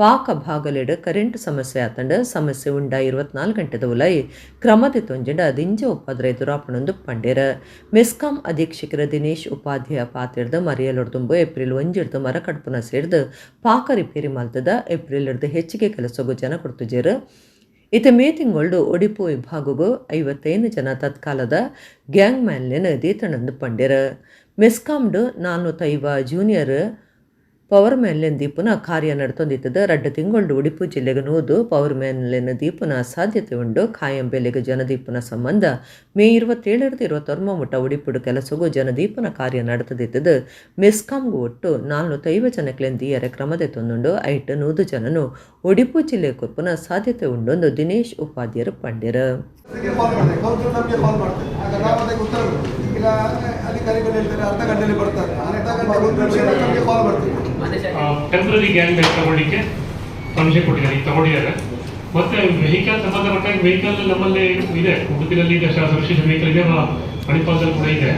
ಪಾಕ ಭಾಗಲೆಡು ಕರೆಂಟ್ ಸಮಸ್ಯೆ ಆತಂಡ. ಸಮಸ್ಯೆ ಉಂಡ 24 ಗಂಟೆದ ಉಲಯಿ ಕ್ರಮದ ತೊಂಜೆಂಡ ದಿಂಜ ಉಪದ್ರ ಎದುರಾಪಣೊಂದು ಪಂಡೇರ. ಮೆಸ್ಕಾಂ ಅಧೀಕ್ಷಕರ ದಿನೇಶ್ ಉಪಾಧ್ಯಾಯ ಪಾತಿರ್ದು ಮರಿಯಲುಡ್ದುಂಬು ಏಪ್ರಿಲ್ 1 ಮರಕಡ್ಪುನ ಸೇರ್ದು ಪಾಕ ರಿಪೇರಿ ಮಲ್ತದ. ಏಪ್ರಿಲ್ ಹಿಡ್ದು ಹೆಚ್ಚಿಗೆ ಕೆಲಸಗು ಜನ ಕೊಡ್ತುಜೇರು. ಇತ ಮೇ ತಿಂಗೊಳ್ಡು ಒಡಿಪು ವಿಭಾಗಗು 55 ಜನ ತತ್ಕಾಲದ ಗ್ಯಾಂಗ್ ಮ್ಯಾನ್ಲೆನ್ ದೀತಣಂದು ಪಂಡೆರ್. ಮೆಸ್ಕಾಂಡ್ 450 ಜೂನಿಯರ್ ಪವರ್ ಮ್ಯಾನ್ಲೆನ್ ದೀಪುನ ಕಾರ್ಯ ನಡತೊಂದಿತ್ತದ. 2 ತಿಂಗೊಳ್ಡು ಒಡಿಪು ಜಿಲ್ಲೆಗೆ 100 ಪವರ್ ಮ್ಯಾನ್ಲೆನ್ ದೀಪುನ ಸಾಧ್ಯತೆ ಉಂಡು. ಖಾಯಂ ಬೆಲೆಗೆ ಜನದೀಪುನ ಸಂಬಂಧ ಮೇ 27 29 ಮುಟ್ಟ ಒಡಿಪುಡು ಕೆಲಸಗು ಜನದೀಪನ ಕಾರ್ಯ ನಡತದಿತ್ತದ. ಮೆಸ್ಕಾಂಗು ಒಟ್ಟು 450 ಜನಕ್ಲೆನ್ ದೀಯರೆ ಕ್ರಮದೆ ತೊಂದುಂಡು. ಐಟ್ 100 ಜನನು ಒಡಿಪು ಜಿಲ್ಲೆ ಕೊರ್ಪುನ ಸಾಧ್ಯತೆ ಉಂಡೊಂದು ದಿನೇಶ್ ಉಪಾಧ್ಯರು ಪಂಡೆರ್. ಟೆಂಪ್ರರಿ ಗ್ಯಾಂಗ್ ತಗೊಳ್ಳಿಕ್ಕೆ ಪರ್ಮಿಷನ್ ಕೊಟ್ಟಿದ್ದಾರೆ, ಈಗ ತಗೊಂಡಿದ್ದಾರೆ. ಮತ್ತೆ ವೆಹಿಕಲ್ ಸಂಬಂಧಪಟ್ಟಾಗ ವೆಹಿಕಲ್ ನಮ್ಮಲ್ಲಿ ಇದೆ, ಉಡುಪಿನಲ್ಲಿ ಇದೆ, ಸುರಕ್ಷಿತ ವೆಹಿಕಲ್ ಇದೆ, ಮಣಿಪಾಲದಲ್ಲಿ ಕೂಡ ಇದೆ.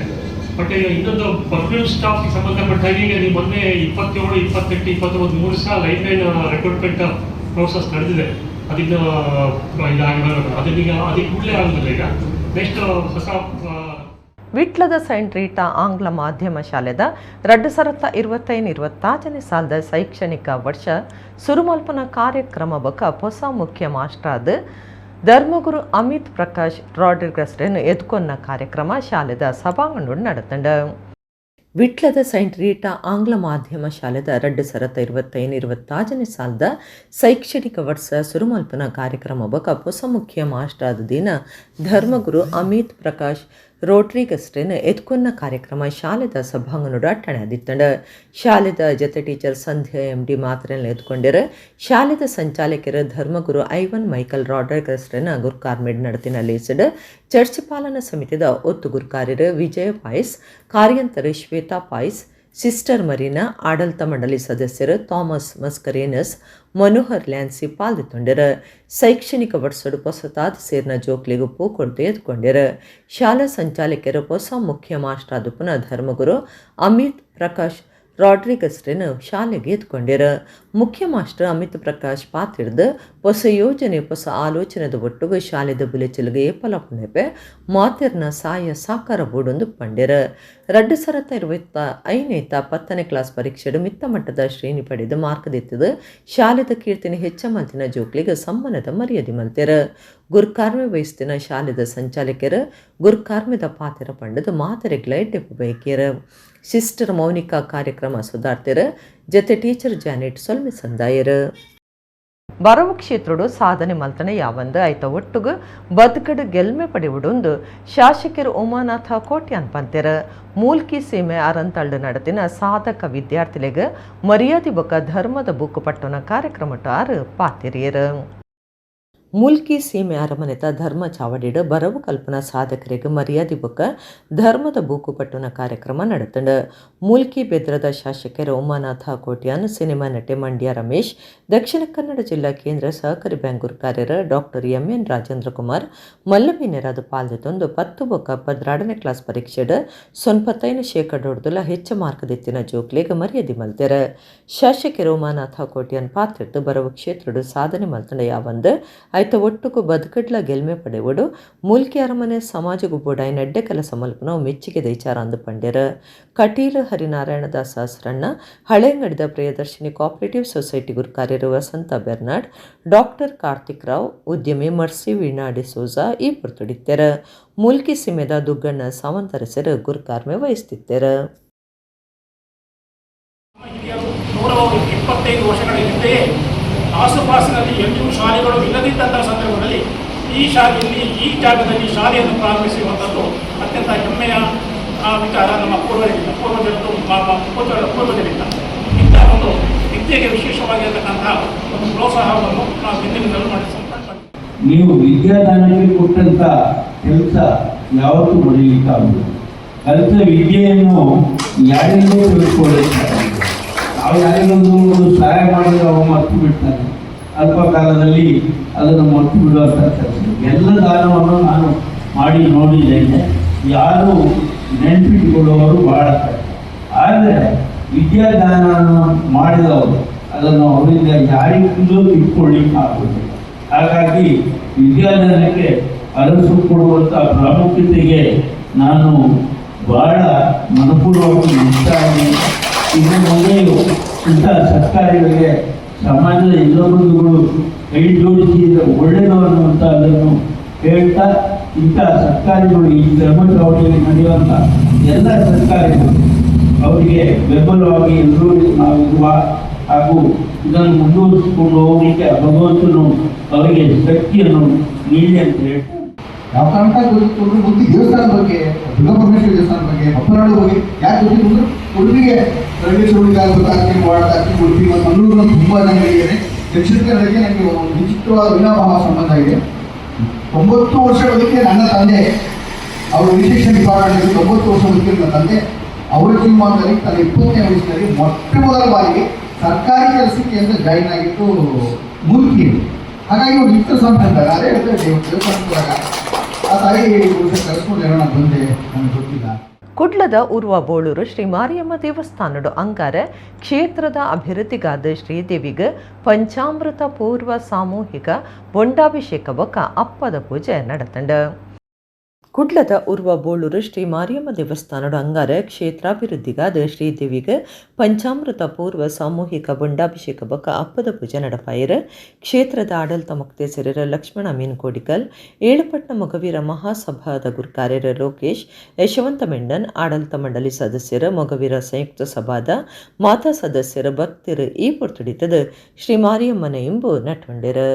ಬಟ್ ಈಗ ಇನ್ನೊಂದು ಪರ್ಮನೆಂಟ್ ಸ್ಟಾಫ್ಗೆ ಸಂಬಂಧಪಟ್ಟ ಹಾಗೆ ಈಗ ನೀವು ಮೊನ್ನೆ 27, 28, 29 3 ಸಹ line man recruitment process ನಡೆದಿದೆ. ಅದಿನ್ನು ಇದಾಗಿ ಬರಬೇಕು. ಅದನ್ನೀಗ ಅದಕ್ಕೆ ಕೂಡಲೇ ಆಗೋದಿಲ್ಲ. ಈಗ ನೆಕ್ಸ್ಟ್ ಹೊಸ ವಿಟ್ಲದ ಸೈಂಟ್ ರೀಟಾ ಆಂಗ್ಲ ಮಾಧ್ಯಮ ಶಾಲೆದ 2025-26ನೇ ಸಾಲದ ಶೈಕ್ಷಣಿಕ ವರ್ಷ ಸುರುಮಲ್ಪನ ಕಾರ್ಯಕ್ರಮ ಬೊಕ ಹೊಸ ಮುಖ್ಯ ಮಾಸ್ಟರಾದ ಧರ್ಮಗುರು ಅಮಿತ್ ಪ್ರಕಾಶ್ ರಾಡ್ರಿಗಸ್ರೆನ್ ಎದ್ಕೊನ್ನ ಕಾರ್ಯಕ್ರಮ ಶಾಲೆದ ಸಭಾಂಗಣ ನಡೆತಂಡ. ವಿಟ್ಲದ ಸೈಂಟ್ ರೀಟಾ ಆಂಗ್ಲ ಮಾಧ್ಯಮ ಶಾಲೆದ 2025-26ನೇ ಸಾಲದ ಶೈಕ್ಷಣಿಕ ವರ್ಷ ಸುರುಮಲ್ಪನ ಕಾರ್ಯಕ್ರಮ ಬೊಕ ಹೊಸ ಮುಖ್ಯ ಮಾಸ್ಟರಾದ ದಿನ ಧರ್ಮಗುರು ಅಮಿತ್ ಪ್ರಕಾಶ್ ರೋಡ್ರಿಗಸ್ರೆನ್ ಎದ್ಕೊನ್ನ ಕಾರ್ಯಕ್ರಮ ಶಾಲೆದ ಸಭಾಂಗಣಡು ಅಟ್ಟಣೆಯಾದಿತ್ತಂಡ. ಶಾಲೆದ ಜೊತೆ ಟೀಚರ್ ಸಂಧ್ಯಾ ಎಂ.ಡಿ. ಮಾತ್ರೆಲ್ಲ ಎದ್ಕೊಂಡಿರ. ಶಾಲೆದ ಸಂಚಾಲಕರ ಧರ್ಮಗುರು ಐವನ್ ಮೈಕಲ್ ರಾಡ್ರಿಗಸ್ರೆನ್ ಗುರ್ಕಾರ್ಮೆಡ್ ನಡತಿನ ಲೇಸಡ್ ಚರ್ಚ್ ಪಾಲನಾ ಸಮಿತಿದ ಒತ್ತು ಗುರ್ಕಾರ್ಯರು ವಿಜಯ ಪಾಯ್ಸ್, ಕಾರ್ಯಂತರು ಶ್ವೇತಾ ಪಾಯ್ಸ್, ಸಿಸ್ಟರ್ ಮರೀನಾ, ಆಡಳಿತ ಮಂಡಳಿ ಸದಸ್ಯರು ಥಾಮಸ್ ಮಸ್ಕರೇನಸ್, ಮನೋಹರ್ ಲ್ಯಾನ್ಸಿ ಪಾಲ್ದಿತ್ತೊಂಡೆರ್. ಶೈಕ್ಷಣಿಕ ವರ್ಷಡು ಪೊಸತಾದ ಸೇರ್ನ ಜೋಕ್ಲಿಗು ಪೂ ಕೊಡ್ದು ಎದ್ಕೊಂಡೆರ್. ಶಾಲಾ ಸಂಚಾಲಕರು ಹೊಸ ಮುಖ್ಯ ಮಾಸ್ಟರಾದುಪ್ಪುನ ಧರ್ಮಗುರು ಅಮಿತ್ ಪ್ರಕಾಶ್ ರಾಡ್ರಿಗಸ್ರೆನ್ ಶಾಲೆಗೆ ಎದ್ಕೊಂಡೆರ್. ಮುಖ್ಯ ಮಾಸ್ಟರ್ ಅಮಿತ್ ಪ್ರಕಾಶ್ ಪಾತಿರ್ದು ಹೊಸ ಯೋಜನೆ ಹೊಸ ಆಲೋಚನೆದ ಒಟ್ಟುಗು ಶಾಲೆದ ಬುಲೆಚಿಲ್ಗೆ ಏಪಲ ಪುಣೆಪೆ ಮಾತೆರ್ನ ಸಾಯ ಸಾಕಾರ ಬೋಡೊಂದು ಪಂಡೆರ್. 2025 10ನೇ ಕ್ಲಾಸ್ ಪರೀಕ್ಷೆಡು ಮಿತ್ತ ಮಟ್ಟದ ಶ್ರೇಣಿ ಪಡೆದು ಮಾರ್ಕ್ ದೆತ್ತದು ಶಾಲೆದ ಕೀರ್ತಿನ ಹೆಚ್ಚ ಮಲ್ತಿನ ಜೋಕ್ಲಿಗೆ ಸಮ್ಮಾನದ ಮರ್ಯಾದೆ ಮಲ್ತೆರ್. ಗುರ್ಕಾರ್ಮೆ ವಹಿಸ್ತಿನ ಶಾಲೆದ ಸಂಚಾಲಕರು ಗುರ್ಕಾರ್ಮೆದ ಪಾತೆರ ಪಂಡದು ಮಾತೆರೆಗ್ಲ ಎಡ್ಡೆಪ್ಪು ಬಯಕಿಯರು. ಸಿಸ್ಟರ್ ಮೌನಿಕಾ ಕಾರ್ಯಕ್ರಮ ಸುಧಾರ್ತೆರ್, ಜತೆ ಟೀಚರ್ ಜಾನೆಟ್ ಸೊಲ್ಮೆ ಸಂದಾಯರು. ಬರವು ಕ್ಷೇತ್ರಡು ಸಾಧನೆ ಮಲ್ತನೆ ಯಾವಂದು ಐತ ಒಟ್ಟುಗು ಬದುಕಡು ಗೆಲ್ಮೆ ಪಡೆವುಡೊಂದು ಶಾಸಕರು ಉಮಾನಾಥ ಕೋಟ್ಯಾನ್ ಪಂತೆರ್. ಮೂಲ್ಕಿ ಸೀಮೆ ಅರಂತಳ್ಳು ನಡೆತಿನ ಸಾಧಕ ವಿದ್ಯಾರ್ಥಿಲೆಗ್ ಮರ್ಯಾದೆ ಬೊಕ್ಕ ಧರ್ಮದ ಬೂಕು ಪಟ್ಟಣ ಕಾರ್ಯಕ್ರಮಟ್ಟು ಆರು ಪಾತಿರಿಯರು. ಮೂಲ್ಕಿ ಸೀಮೆ ಅರಮನೆತ ಧರ್ಮ ಚಾವಡಿಡು ಬರವು ಕಲ್ಪನಾ ಸಾಧಕರಿಗೆ ಮರ್ಯಾದೆ ಬೊಕ್ಕ ಧರ್ಮದ ಬೂಕು ಪಟ್ಟುನ ಕಾರ್ಯಕ್ರಮ ನಡೆತಂಡು. ಮೂಲ್ಕಿ ಬೆದ್ರದ ಶಾಸಕರು ಉಮಾನಾಥ ಕೋಟ್ಯಾನ್, ಸಿನಿಮಾ ನಟೆ ಮಂಡ್ಯ ರಮೇಶ್, ದಕ್ಷಿಣ ಕನ್ನಡ ಜಿಲ್ಲಾ ಕೇಂದ್ರ ಸಹಕಾರಿ ಬ್ಯಾಂಕ್ ಗುರುಕಾರ್ಯರು ಡಾಕ್ಟರ್ ಎಂ.ಎನ್. ರಾಜೇಂದ್ರ ಕುಮಾರ್ ಮಲ್ಲಮೀನರಾದ ಪಾಲ್ದೆತೊಂದು 10 ಬೊಕ್ಕ 12ನೇ ಕ್ಲಾಸ್ ಪರೀಕ್ಷೆಡ್ 95% ಹೆಚ್ಚು ಮಾರ್ಕ್ ದೆತ್ತಿನ ಜೋಕ್ಲೆಗ್ ಮರ್ಯಾದೆ ಮಲ್ತೆರ್. ಶಾಸಕರು ಉಮಾನಾಥ ಕೋಟ್ಯಾನ್ ಪಾತ್ರೆಡ್ದು ಬರವು ಕ್ಷೇತ್ರಡು ಸಾಧನೆ ಮಲ್ತಂಡ ಯಾವಂದು ಐತ ಒಟ್ಟುಗು ಬದುಕಡ್ಲ ಗೆಲ್ಮೆ ಪಡೆವಡು ಮೂಲ್ಕಿ ಅರಮನೆ ಸಮಾಜಗು ಬೋಡಾಯಿ ನಡ್ಡೆ ಕೆಲಸ ಮಲ್ಪುನ ಮೆಚ್ಚುಗೆದ ವಿಚಾರ ಅಂದು ಪಂಡೆರ್. ಕಟೀಲು ಹರಿನಾರಾಯಣ ದಾಸರಣ್ಣ, ಹಳೆಂಗಡಿದ ಪ್ರಿಯದರ್ಶಿನಿ ಕೋಆಪರೇಟಿವ್ ಸೊಸೈಟಿ ಗುರುಕಾರ್ಯರು ವಸಂತ ಬೆರ್ನಾಡ್, ಡಾಕ್ಟರ್ ಕಾರ್ತಿಕ್ ರಾವ್, ಉದ್ಯಮಿ ಮರ್ಸಿ ವೀಣಾ ಡಿಸೋಜಾ ಈ ಪೊರ್ತುಡಿತ್ತೆರ್. ಮೂಲ್ಕಿ ಸೀಮೆದ ದುಗ್ಗಣ್ಣ ಸಾವಂತರಸರು ಗುರುಕಾರ್ಮೆ ವಹಿಸ್ತಿತ್ತೆರ್. 125 ವರ್ಷಗಳ ಹಿಂದೆಯೇ ಆಸುಪಾಸಿನಲ್ಲಿ ಎಲ್ಲಿಯೂ ಶಾಲೆಗಳು ಇಲ್ಲದಿದ್ದಂತಹ ಸಂದರ್ಭದಲ್ಲಿ ಈ ಶಾಲೆ ಇಲ್ಲಿ ಈ ಜಾಗದಲ್ಲಿ ಶಾಲೆಯನ್ನು ಪ್ರಾರಂಭಿಸಿರುವಂಥದ್ದು ಅತ್ಯಂತ ಹೆಮ್ಮೆಯ ವಿಚಾರ. ನಮ್ಮ ಪೂರ್ವಜರಿಂದ ಪೂರ್ವಜರಿಂದ ಇಂಥ ಒಂದು ವಿದ್ಯೆಗೆ ವಿಶೇಷವಾಗಿರತಕ್ಕಂತಹ ಒಂದು ಪ್ರೋತ್ಸಾಹವನ್ನು ನಾವು ಹಿಂದಿನಿಂದಲೂ ಮಾಡಿ ನೀವು ವಿದ್ಯಾದಾನಕ್ಕೆ ಕೊಟ್ಟಂಥ ಕೆಲಸ ಯಾವತ್ತೂ ಮರೆಯಲಿಕ್ಕಾಗುವುದಿಲ್ಲ. ಕಲಿತ ವಿದ್ಯೆಯನ್ನು ಯಾರಿಗೂ ತಿಳ್ಕೊಳ್ಳಿಕ್ಕಾಗಲ್ಲ. ನಾವು ಯಾರಿಗೊಂದು ಸಹಾಯ ಮಾಡಿದ್ರೆ ಅವ ಮರ್ತು ಬಿಡ್ತಾನೆ, ಅಲ್ಪ ಕಾಲದಲ್ಲಿ ಅದನ್ನು ಮರ್ತು ಬಿಡುವಂಥ ಕೆಲಸ. ಎಲ್ಲ ದಾನವನ್ನು ನಾನು ಮಾಡಿ ನೋಡಿದ್ದೇನೆ, ಯಾರು ನೆನಪಿಟ್ಟುಕೊಳ್ಳುವವರು ಬಹಳ ಕಷ್ಟ. ಆದರೆ ವಿದ್ಯಾದಾನ ಮಾಡಿದವರು ಅದನ್ನು ಅವರಿಂದ ಯಾರಿಗೂ ಇಟ್ಕೊಳ್ಳಿಕ್ಕಾಗುವುದಿಲ್ಲ. ಹಾಗಾಗಿ ವಿದ್ಯಾದಾನಕ್ಕೆ ಅರಸು ಕೊಡುವಂಥ ಪ್ರಾಮುಖ್ಯತೆಗೆ ನಾನು ಬಹಳ ಮನಪೂರ್ವಕವಾಗಿ ಇಷ್ಟ ಆಗಿ ಇನ್ನು ಮುಂದೆಯೂ ಇಂಥ ಸತ್ಕಾರ್ಯಗಳಿಗೆ ಸಮಾಜದ ಎಲ್ಲ ಬಂಧುಗಳು ಕೈ ಜೋಡಿಸಿದರೆ ಒಳ್ಳೆಯದು ಅನ್ನುವಂಥ ಅದನ್ನು ಹೇಳ್ತಾ, ಇಂಥ ಸತ್ಕಾರ್ಯಗಳು ಈ ಧರ್ಮಚಾವಡಿಯಲ್ಲಿ ನಡೆಯುವಂಥ ಎಲ್ಲ ಸತ್ಕಾರ್ಯಗಳು ಅವರಿಗೆ ಬೆಂಬಲವಾಗಿ ಎಲ್ಲರೂ ನಾವಿರುವ ಹಾಗೂ ಇದನ್ನು ಮುಂದುವರಿಸಿಕೊಂಡು ಹೋಗಲಿಕ್ಕೆ ಭಗವಂತನು ಅವರಿಗೆ ಶಕ್ತಿಯನ್ನು ನೀಡಿ ಅಂತ ಹೇಳ್ತಾ, ಯಾವ ಕಾರಣಕ್ಕಾಗಿ ಗೊತ್ತಿತ್ತು ಅಂದ್ರೆ ಮುಲ್ಕಿ ದೇವಸ್ಥಾನದ ಬಗ್ಗೆ, ದುರ್ಗಾ ಪರಮೇಶ್ವರಿ ದೇವಸ್ಥಾನದ ಬಗ್ಗೆ, ಬಪ್ಪನಾಡು ಬಗ್ಗೆ ಯಾಕೆ ಗೊತ್ತಿತ್ತು ಅಂದ್ರೆ ಉಡುಪಿಗೆ ರೈಲ್ವೆ ಚಳುವಳಿಗಾಗಿ ಗೊತ್ತಾಗ್ತೀನಿ, ಓಡಾಡ್ತಾ ಇರ್ತೀನಿ. ಉಡುಪಿ ಮತ್ತು ಮಂಗಳೂರು ತುಂಬ ಜನ ಹೇಳಿದ್ದೇನೆ. ದಕ್ಷಿಣ ಕನ್ನಡಕ್ಕೆ ನನಗೆ ಒಂದು ವಿಚಿತ್ರವಾದ ಅವಿನಾಭಾವ ಸಂಬಂಧ ಇದೆ. 9 ವರ್ಷ ಬದುಕಿ ನನ್ನ ತಂದೆ, ಅವರು ಎಜುಕೇಷನ್ ಡಿಪಾರ್ಟ್ಮೆಂಟ್, 9 ವರ್ಷ ಬದುಕಿ ನನ್ನ ತಂದೆ ಅವರ ಜೀವಮಾನದಲ್ಲಿ ತನ್ನ 20ನೇ ವಯಸ್ಸಿನಲ್ಲಿ ಮೊಟ್ಟ ಮೊದಲ ಬಾರಿಗೆ ಸರ್ಕಾರಿ ಕೆಲಸಕ್ಕೆ ಅಂತ ಜಾಯಿನ್ ಆಗಿದ್ದು ಮುಲ್ಕಿಯಲ್ಲಿ. ಹಾಗಾಗಿ ಒಂದು ವಿಚಿತ್ರ ಸಂಬಂಧ. ಅದೇ ಹೇಳ್ತಾರೆ, ದೇವಸ್ಥಾನಕ್ಕೆ ಆ ತಾಯಿ ಬಹುಶಃ ಕರೆಸ್ಕೊಂಡು ಏನೋ ನಾನು ಬಂದೆ, ನನಗೆ ಗೊತ್ತಿಲ್ಲ. ಕುಡ್ಲದ ಉರ್ವ ಬೋಳೂರು ಶ್ರೀ ಮಾರಿಯಮ್ಮ ದೇವಸ್ಥಾನಡು ಅಂಗಾರ ಕ್ಷೇತ್ರದ ಅಭಿವೃದ್ಧಿಗಾದ ಶ್ರೀದೇವಿಗೆ ಪಂಚಾಮೃತ ಪೂರ್ವ ಸಾಮೂಹಿಕ ಬೊಂಡಾಭಿಷೇಕ ಬೊಕ್ಕ ಅಪ್ಪದ ಪೂಜೆ ನಡೆತಂಡ. ಕುಡ್ಲದ ಉರ್ವ ಬೋಳೂರು ಶ್ರೀ ಮಾರಿಯಮ್ಮ ದೇವಸ್ಥಾನಡು ಅಂಗಾರ ಕ್ಷೇತ್ರಾಭಿವೃದ್ಧಿಗಾದ ಶ್ರೀದೇವಿಗೆ ಪಂಚಾಮೃತ ಪೂರ್ವ ಸಾಮೂಹಿಕ ಬೊಂಡಾಭಿಷೇಕ ಬೊಕ್ಕ ಅಪ್ಪದ ಪೂಜೆ ನಡಪಾಯರು. ಕ್ಷೇತ್ರದ ಆಡಳಿತ ಮೊಕ್ತೇಸರರ ಲಕ್ಷ್ಮಣ ಮೀನ್ ಕೋಡಿಕಲ್, ಏಳುಪಟ್ನ ಮೊಗವೀರ ಮಹಾಸಭಾದ ಗುರುಕಾರ್ಯರ ಲೋಕೇಶ್, ಯಶವಂತ ಮೆಂಡನ್, ಆಡಳಿತ ಮಂಡಳಿ ಸದಸ್ಯರ, ಮೊಗವೀರ ಸಂಯುಕ್ತ ಸಭಾದ ಮಾತಾ ಸದಸ್ಯರ, ಭಕ್ತರು ಈ ಪೊರ್ತುಡಿತದ ಶ್ರೀ ಮಾರಿಯಮ್ಮನ ಎಂಬು ನಟ್ವಂಡೆರು.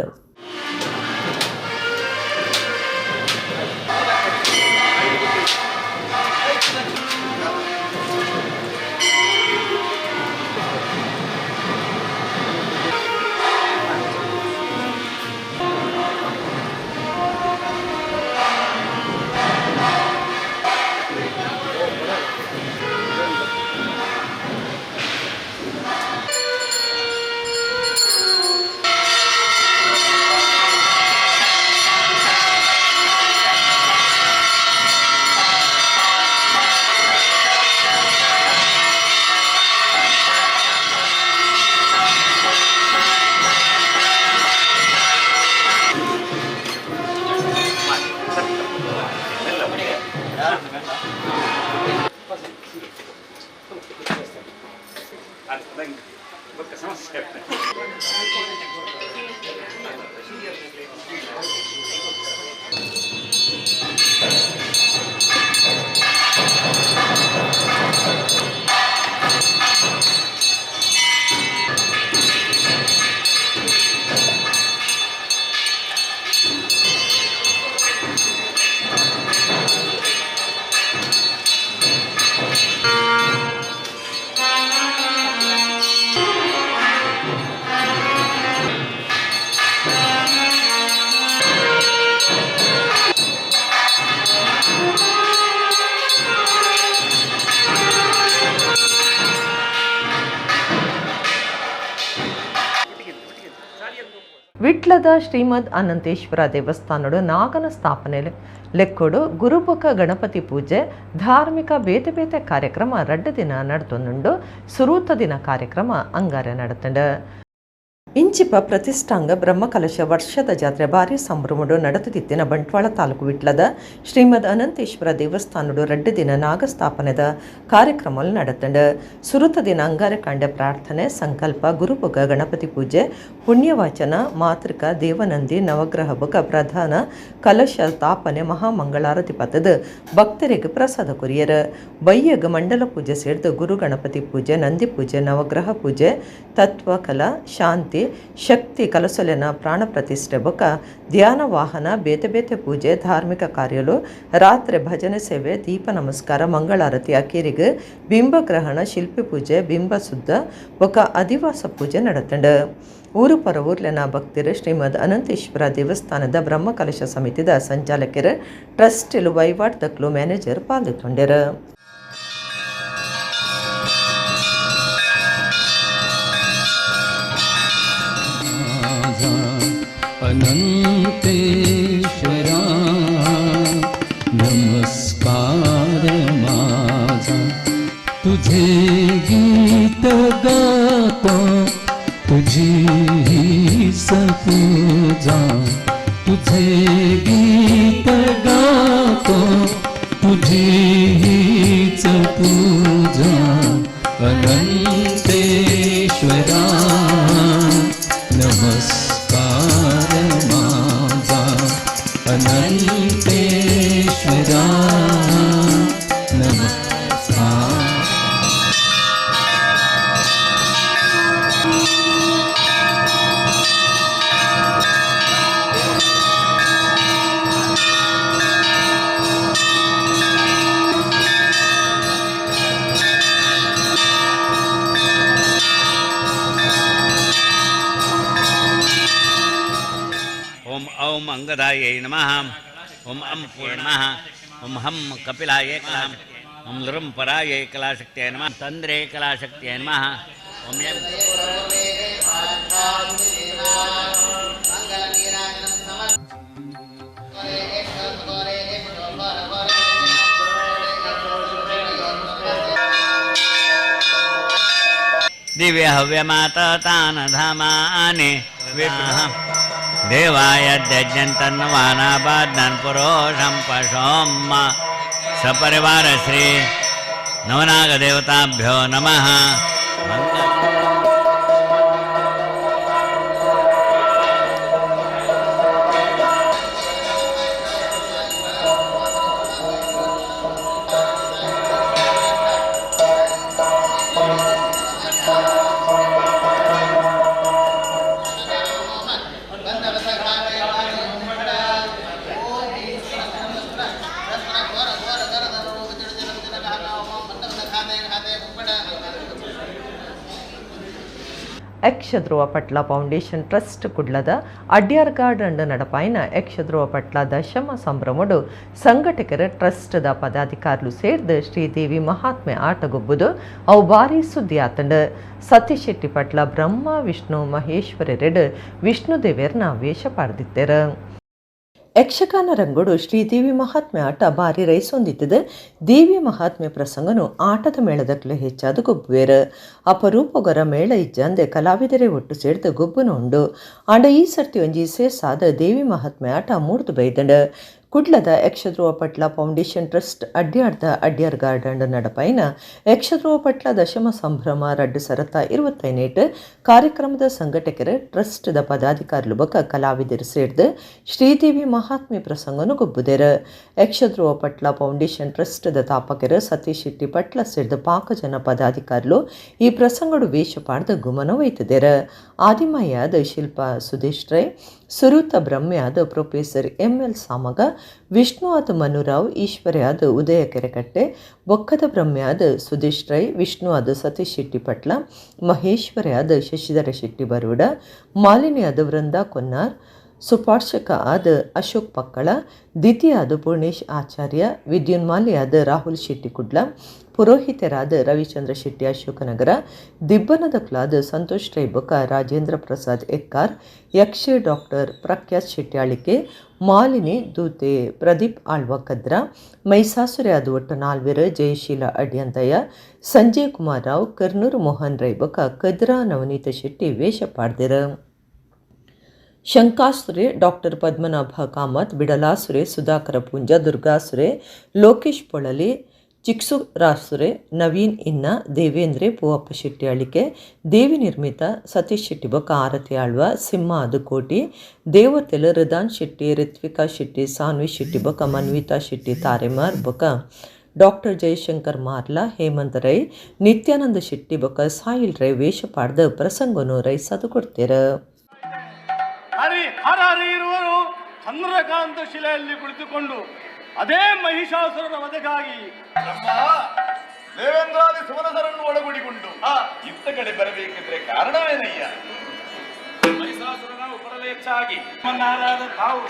ವಿಟ್ಲದ ಶ್ರೀಮದ್ ಅನಂತೇಶ್ವರ ದೇವಸ್ಥಾನಡು ನಾಗನ ಸ್ಥಾಪನೆ ಲೆಕ್ಕೊಡು ಗುರುಬುಕ ಗಣಪತಿ ಪೂಜೆ ಧಾರ್ಮಿಕ ಬೇತೆ ಬೇತೆ ಕಾರ್ಯಕ್ರಮ ರಡ್ಡು ದಿನ ನಡತೊಂದುಂಡು. ಸುರೂತ ದಿನ ಕಾರ್ಯಕ್ರಮ ಅಂಗಾರೆ ನಡತಂಡು. ಇಂಚಿಪ ಪ್ರತಿಷ್ಠಾಂಗ ಬ್ರಹ್ಮಕಲಶ ವರ್ಷದ ಜಾತ್ರೆ ಭಾರಿ ಸಂಭ್ರಮಡು ನಡೆದುದಿತ್ತಿನ ಬಂಟ್ವಾಳ ತಾಲೂಕು ವಿಟ್ಲದ ಶ್ರೀಮದ್ ಅನಂತೇಶ್ವರ ದೇವಸ್ಥಾನಡು ರಡ್ಡು ದಿನ ನಾಗಸ್ಥಾಪನೆದ ಕಾರ್ಯಕ್ರಮ ನಡೆತಂಡು. ಸುರುತ ದಿನ ಅಂಗಾರಕಾಂಡ ಪ್ರಾರ್ಥನೆ, ಸಂಕಲ್ಪ, ಗುರುಬುಗ ಗಣಪತಿ ಪೂಜೆ, ಪುಣ್ಯವಾಚನ, ಮಾತೃಕ ದೇವನಂದಿ, ನವಗ್ರಹ ಬುಗ ಪ್ರಧಾನ ಕಲಶ ಸ್ಥಾಪನೆ, ಮಹಾಮಂಗಳಾರತಿ ಪತ್ತದ ಭಕ್ತರಿಗೆ ಪ್ರಸಾದ ಕೊರಿಯರು. ಬಯ್ಯಗ ಮಂಡಲ ಪೂಜೆ ಸೇರಿದು ಗುರು ಗಣಪತಿ ಪೂಜೆ, ನಂದಿ ಪೂಜೆ, ನವಗ್ರಹ ಪೂಜೆ, ತತ್ವ ಕಲಾ ಶಾಂತಿ ಶಕ್ತಿ ಕಲಸೊಲೆನ ಪ್ರಾಣ ಪ್ರತಿಷ್ಠೆ ಬೊಕ ಧ್ಯಾನ ವಾಹನ, ಬೇತೆ ಬೇತೆ ಪೂಜೆ, ಧಾರ್ಮಿಕ ಕಾರ್ಯಲು, ರಾತ್ರಿ ಭಜನೆ ಸೇವೆ, ದೀಪ ನಮಸ್ಕಾರ, ಮಂಗಳಾರತಿ, ಅಕೇರಿಗೆ ಬಿಂಬಗ್ರಹಣ, ಶಿಲ್ಪಿ ಪೂಜೆ, ಬಿಂಬ ಶುದ್ಧ ಬೊಕ ಅಧಿವಾಸ ಪೂಜೆ ನಡತಂಡು. ಊರು ಪರವೂರ್ಲೆನ ಭಕ್ತರು ಶ್ರೀಮದ್ ಅನಂತೇಶ್ವರ ದೇವಸ್ಥಾನದ ಬ್ರಹ್ಮಕಲಶ ಸಮಿತಿದ ಸಂಚಾಲಕರು, ಟ್ರಸ್ಟಿಲು ವೈವಾಟ್ ದಕ್ಲು ಮ್ಯಾನೇಜರ್ ಪಾಲ್ಗೊಂಡರು. अनंतेश्वरा नमस्कार माझा, तुझे गीत गातो, तुझी पूजा, तुझे गीत गातो, तुझी पूजा. अनंतेश्वरा नमस्कार माझा, अनंतेश्वरा नमस्कार. ओम अंगदायै नमः, ओम अं पूर्णमः, ओम हं कपिलायै कलां, ओम लृं परायै कलाशक्त्यै नमः, तन्द्रे कलाशक्त्यै नमः, ओम यं दिव्य हव्यमाता तान धामानि विप्रः देवाय यज्ञन्तन्वानाबाध्नान् पुरोषं पशों सपरिवार श्री नवनागदेवताभ्यो नमः. ಯಕ್ಷಧ್ರುವ ಪಟ್ಲ ಫೌಂಡೇಶನ್ ಟ್ರಸ್ಟ್ ಕುಡ್ಲದ ಅಡ್ಯಾರ್ ಗಾರ್ಡನ್ ನಡಪಾಯಿನ ಯಕ್ಷಧ್ರುವ ಪಟ್ಲ ದಶಮ ಸಂಭ್ರಮಡು ಸಂಘಟಕರ ಟ್ರಸ್ಟ್ದ ಪದಾಧಿಕಾರಿಲು ಸೇರ್ದು ಶ್ರೀದೇವಿ ಮಹಾತ್ಮೆ ಆಟಗೊಬ್ಬುದು ಅವು ಭಾರಿ ಸುದ್ದಿ ಆತಂಡು. ಸತೀಶ್ ಶೆಟ್ಟಿ ಪಟ್ಲ ಬ್ರಹ್ಮ ವಿಷ್ಣು ಮಹೇಶ್ವರರೆಡ್ ವಿಷ್ಣು ದೇವೇರ್ನ ವೇಷ ಪಾಡ್ದಿತ್ತೆರು. ಯಕ್ಷಗಾನ ರಂಗೋಡು ಶ್ರೀದೇವಿ ಮಹಾತ್ಮೆ ಆಟ ಭಾರಿ ರೈಸೊಂದಿದ್ದது. ದೇವಿ ಮಹಾತ್ಮೆ ಪ್ರಸಂಗನು ಆಟದ ಮೇಳದಕ್ಲೆ ಹೆಚ್ಚಾದ ಗೊಬ್ಬುವೇರು. ಅಪರೂಪೊಗರ ಮೇಳ ಇಜ್ಜಂದೆ ಕಲಾವಿದರೆ ಒಟ್ಟು ಸೇರ್ದು ಗೊಬ್ಬುನು ಉಂಡು. ಆಂಡ ಈ ಸರ್ತಿ ಒಂಜಿ ಸೇಸಾದ ದೇವಿ ಮಹಾತ್ಮೆ ಆಟ ಮೂಡ್ದು ಬೈದಂಡು. ಕುಡ್ಲದ ಯಕ್ಷಧ್ರುವ ಪಟ್ಲ ಫೌಂಡೇಶನ್ ಟ್ರಸ್ಟ್ ಅಡ್ಯಾರ್ದ ಅಡ್ಯಾರ್ ಗಾರ್ಡನ್ ನಡಪೈನ ಯಕ್ಷಧ್ರುವ ಪಟ್ಲ ದಶಮ ಸಂಭ್ರಮ ರಡ್ಡು ಸರತ 25 ಕಾರ್ಯಕ್ರಮದ ಸಂಘಟಕರು ಟ್ರಸ್ಟ್ದ ಪದಾಧಿಕಾರಿಲು ಬೊಕ್ಕ ಕಲಾವಿದರು ಸೇರ್ದು ಶ್ರೀದೇವಿ ಮಹಾತ್ಮೆ ಪ್ರಸಂಗನು ಗೊಬ್ಬುದೆರು. ಯಕ್ಷಧ್ರುವ ಪಟ್ಲ ಫೌಂಡೇಶನ್ ಟ್ರಸ್ಟ್ದ ತಾಪಕರು ಸತೀಶ್ ಶೆಟ್ಟಿ ಪಟ್ಲ ಸೇರ್ದು ಪಾಕ ಜನ ಪದಾಧಿಕಾರಿಲು ಈ ಪ್ರಸಂಗಡು ವೇಷ ಪಾಡ್ದು ಗುಮನ ವೈತದೆರು. ಆದಿಮಯ್ಯಾದ ಶಿಲ್ಪಾ ಸುದೇಶ್ ರೈ, ಸುರೂತ ಬ್ರಹ್ಮ್ಯಾದ ಪ್ರೊಫೆಸರ್ ಎಂ.ಎಲ್. ಸಾಮಗ, ವಿಷ್ಣು ಆದ ಮನುರಾವ್, ಈಶ್ವರ್ಯಾದ ಉದಯ ಕೆರೆಕಟ್ಟೆ, ಬೊಕ್ಕದ ಬ್ರಹ್ಮ್ಯಾದ ಸುದೇಶ್ ರೈ, ವಿಷ್ಣು ಆದ ಸತೀಶ್ ಶೆಟ್ಟಿ ಪಟ್ಲ, ಮಹೇಶ್ವರ್ಯಾದ ಶಶಿಧರ ಶೆಟ್ಟಿ ಬರೋಡ, ಮಾಲಿನಿಯಾದ ವೃಂದಾ ಕೊನ್ನಾರ್, ಸುಪಾರ್ಶಕ ಆದ ಅಶೋಕ್ ಪಕ್ಕಳ, ದ್ವಿತೀಯಾದ ಪೂರ್ಣೇಶ್ ಆಚಾರ್ಯ, ವಿದ್ಯುನ್ಮಾಲಿಯಾದ ರಾಹುಲ್ ಶೆಟ್ಟಿ ಕುಡ್ಲ, ಪುರೋಹಿತರಾದ ರವಿಚಂದ್ರ ಶೆಟ್ಟಿ ಅಶೋಕನಗರ, ದಿಬ್ಬನದ ಕ್ಲಾದ ಸಂತೋಷ್ ರೈ ಬೊಕ್ಕ ರಾಜೇಂದ್ರ ಪ್ರಸಾದ್ ಎಕ್ಕಾರ್, ಯಕ್ಷ ಡಾಕ್ಟರ್ ಪ್ರಖ್ಯಾತ್ ಶೆಟ್ಟಿ ಅಳಿಕೆ, ಮಾಲಿನಿ ದೂತೆ ಪ್ರದೀಪ್ ಆಳ್ವ ಕದ್ರ, ಮೈಸಾಸುರೆ ಆದ ಒಟ್ಟು ನಾಲ್ವೆರು ಜಯಶೀಲ ಅಡ್ಯಂತಯ್ಯ, ಸಂಜಯ್ ಕುಮಾರ್ ರಾವ್, ಕರ್ನೂರು ಮೋಹನ್ ರೈ ಬೊಕ್ಕ ಕದ್ರಾ ನವನೀತ ಶೆಟ್ಟಿ ವೇಷ ಪಾಡ್ದಿರು. ಶಂಕಾಸುರೆ ಡಾಕ್ಟರ್ ಪದ್ಮನಾಭ ಕಾಮತ್, ಬಿಡಲಾಸುರೆ ಸುಧಾಕರ ಪೂಂಜ, ದುರ್ಗಾಸುರೆ ಲೋಕೇಶ್ ಪೊಳಲಿ, ಚಿಕ್ಸುರಾಸುರೆ ನವೀನ್ ಇನ್ನ, ದೇವೇಂದ್ರೆ ಪೂವಪ್ಪ ಶೆಟ್ಟಿ ಅಳಿಕೆ, ದೇವಿ ನಿರ್ಮಿತ ಸತೀಶ್ ಶೆಟ್ಟಿ ಬೊಕ್ಕ ಆರತಿ ಆಳ್ವ, ಸಿಂಹ ಅದು ಕೋಟಿ, ದೇವತೆಲು ರಿದಾನ್ ಶೆಟ್ಟಿ, ರಿತ್ವಿಕಾ ಶೆಟ್ಟಿ, ಸಾನ್ವಿ ಶೆಟ್ಟಿ ಬೊಕ್ಕ ಮನ್ವಿತಾ ಶೆಟ್ಟಿ ತಾರೆಮಾರ್ ಬೊಕ್ಕ ಡಾಕ್ಟರ್ ಜಯಶಂಕರ್ ಮಾರ್ಲಾ, ಹೇಮಂತ್ ರೈ, ನಿತ್ಯಾನಂದ ಶೆಟ್ಟಿ ಬೊಕ್ಕ ಸಾಹಿಲ್ ರೈ ವೇಷ ಪಾಡ್ದು ಪ್ರಸಂಗನು ರೈಸದು ಕೊಡ್ತೀರ. ಹರಿ ಹರ ಹರಿ ಇರುವರು ಚಂದ್ರಕಾಂತ ಶಿಲೆಯಲ್ಲಿ ಕುಳಿತುಕೊಂಡು ಅದೇ ಮಹಿಷಾಸುರನ ವಧೆಗಾಗಿ ದೇವೇಂದ್ರಾದಿ ಸುಮನಸರನ್ನು ಒಳಗೂಡಿಕೊಂಡು ಇತ್ತ ಕಡೆ ಬರಬೇಕಿದ್ರೆ ಕಾರಣವೇನಯ್ಯ? ಮಹಿಷಾಸುರನ ಉಪರಲೇಚ್ಛಾಗಿ ಮನ್ನಾರಾದ ತಾವು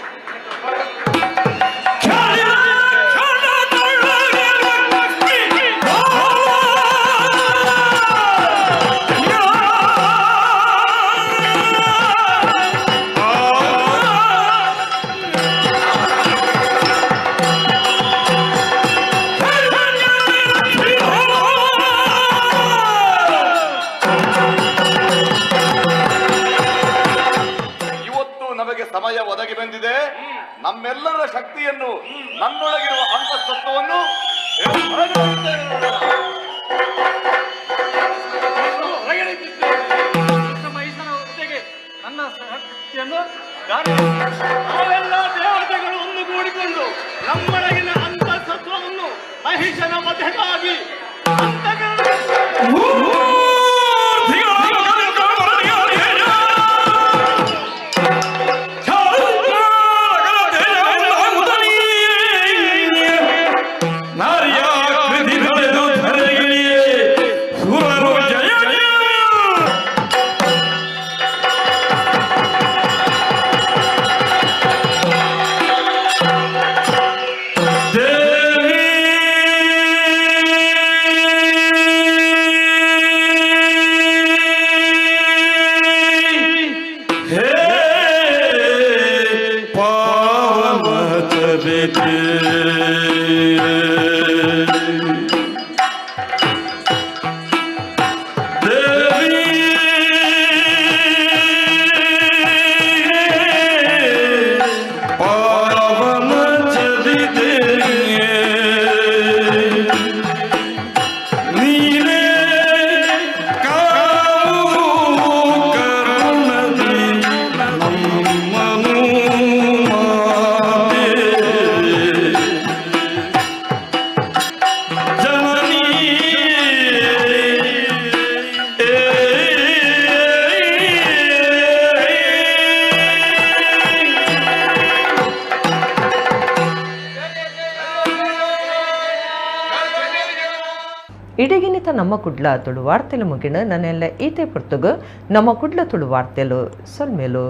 ಸಮಯ ಒದಗಿ ಬಂದಿದೆ. ನಮ್ಮೆಲ್ಲರ ಶಕ್ತಿಯನ್ನು, ನನ್ನೊಳಗಿರುವ ಅಂತಸ್ತತ್ವವನ್ನು ನನ್ನ ಶಕ್ತಿಯನ್ನು ನಾವೆಲ್ಲ ದೇವತೆಗಳು ಒಂದುಗೂಡಿಕೊಂಡು ನಮ್ಮೊಳಗಿನ ಅಂತಸ್ತತ್ವವನ್ನು ಮಹಿಷನ ವಧೆಗಾಗಿ ಇಡಗಿನಿತ ನಮ್ಮ ಕುಡ್ಲ ತುಳು ವಾರ್ತೆಲು ಮುಗಿಣ ನನ್ನೆಲ್ಲ ಈತೆ ಪುರ್ತುಗು ನಮ್ಮ ಕುಡ್ಲ ತುಳು ವಾರ್ತೆಲು ಸೊಲ್ಮೇಲು.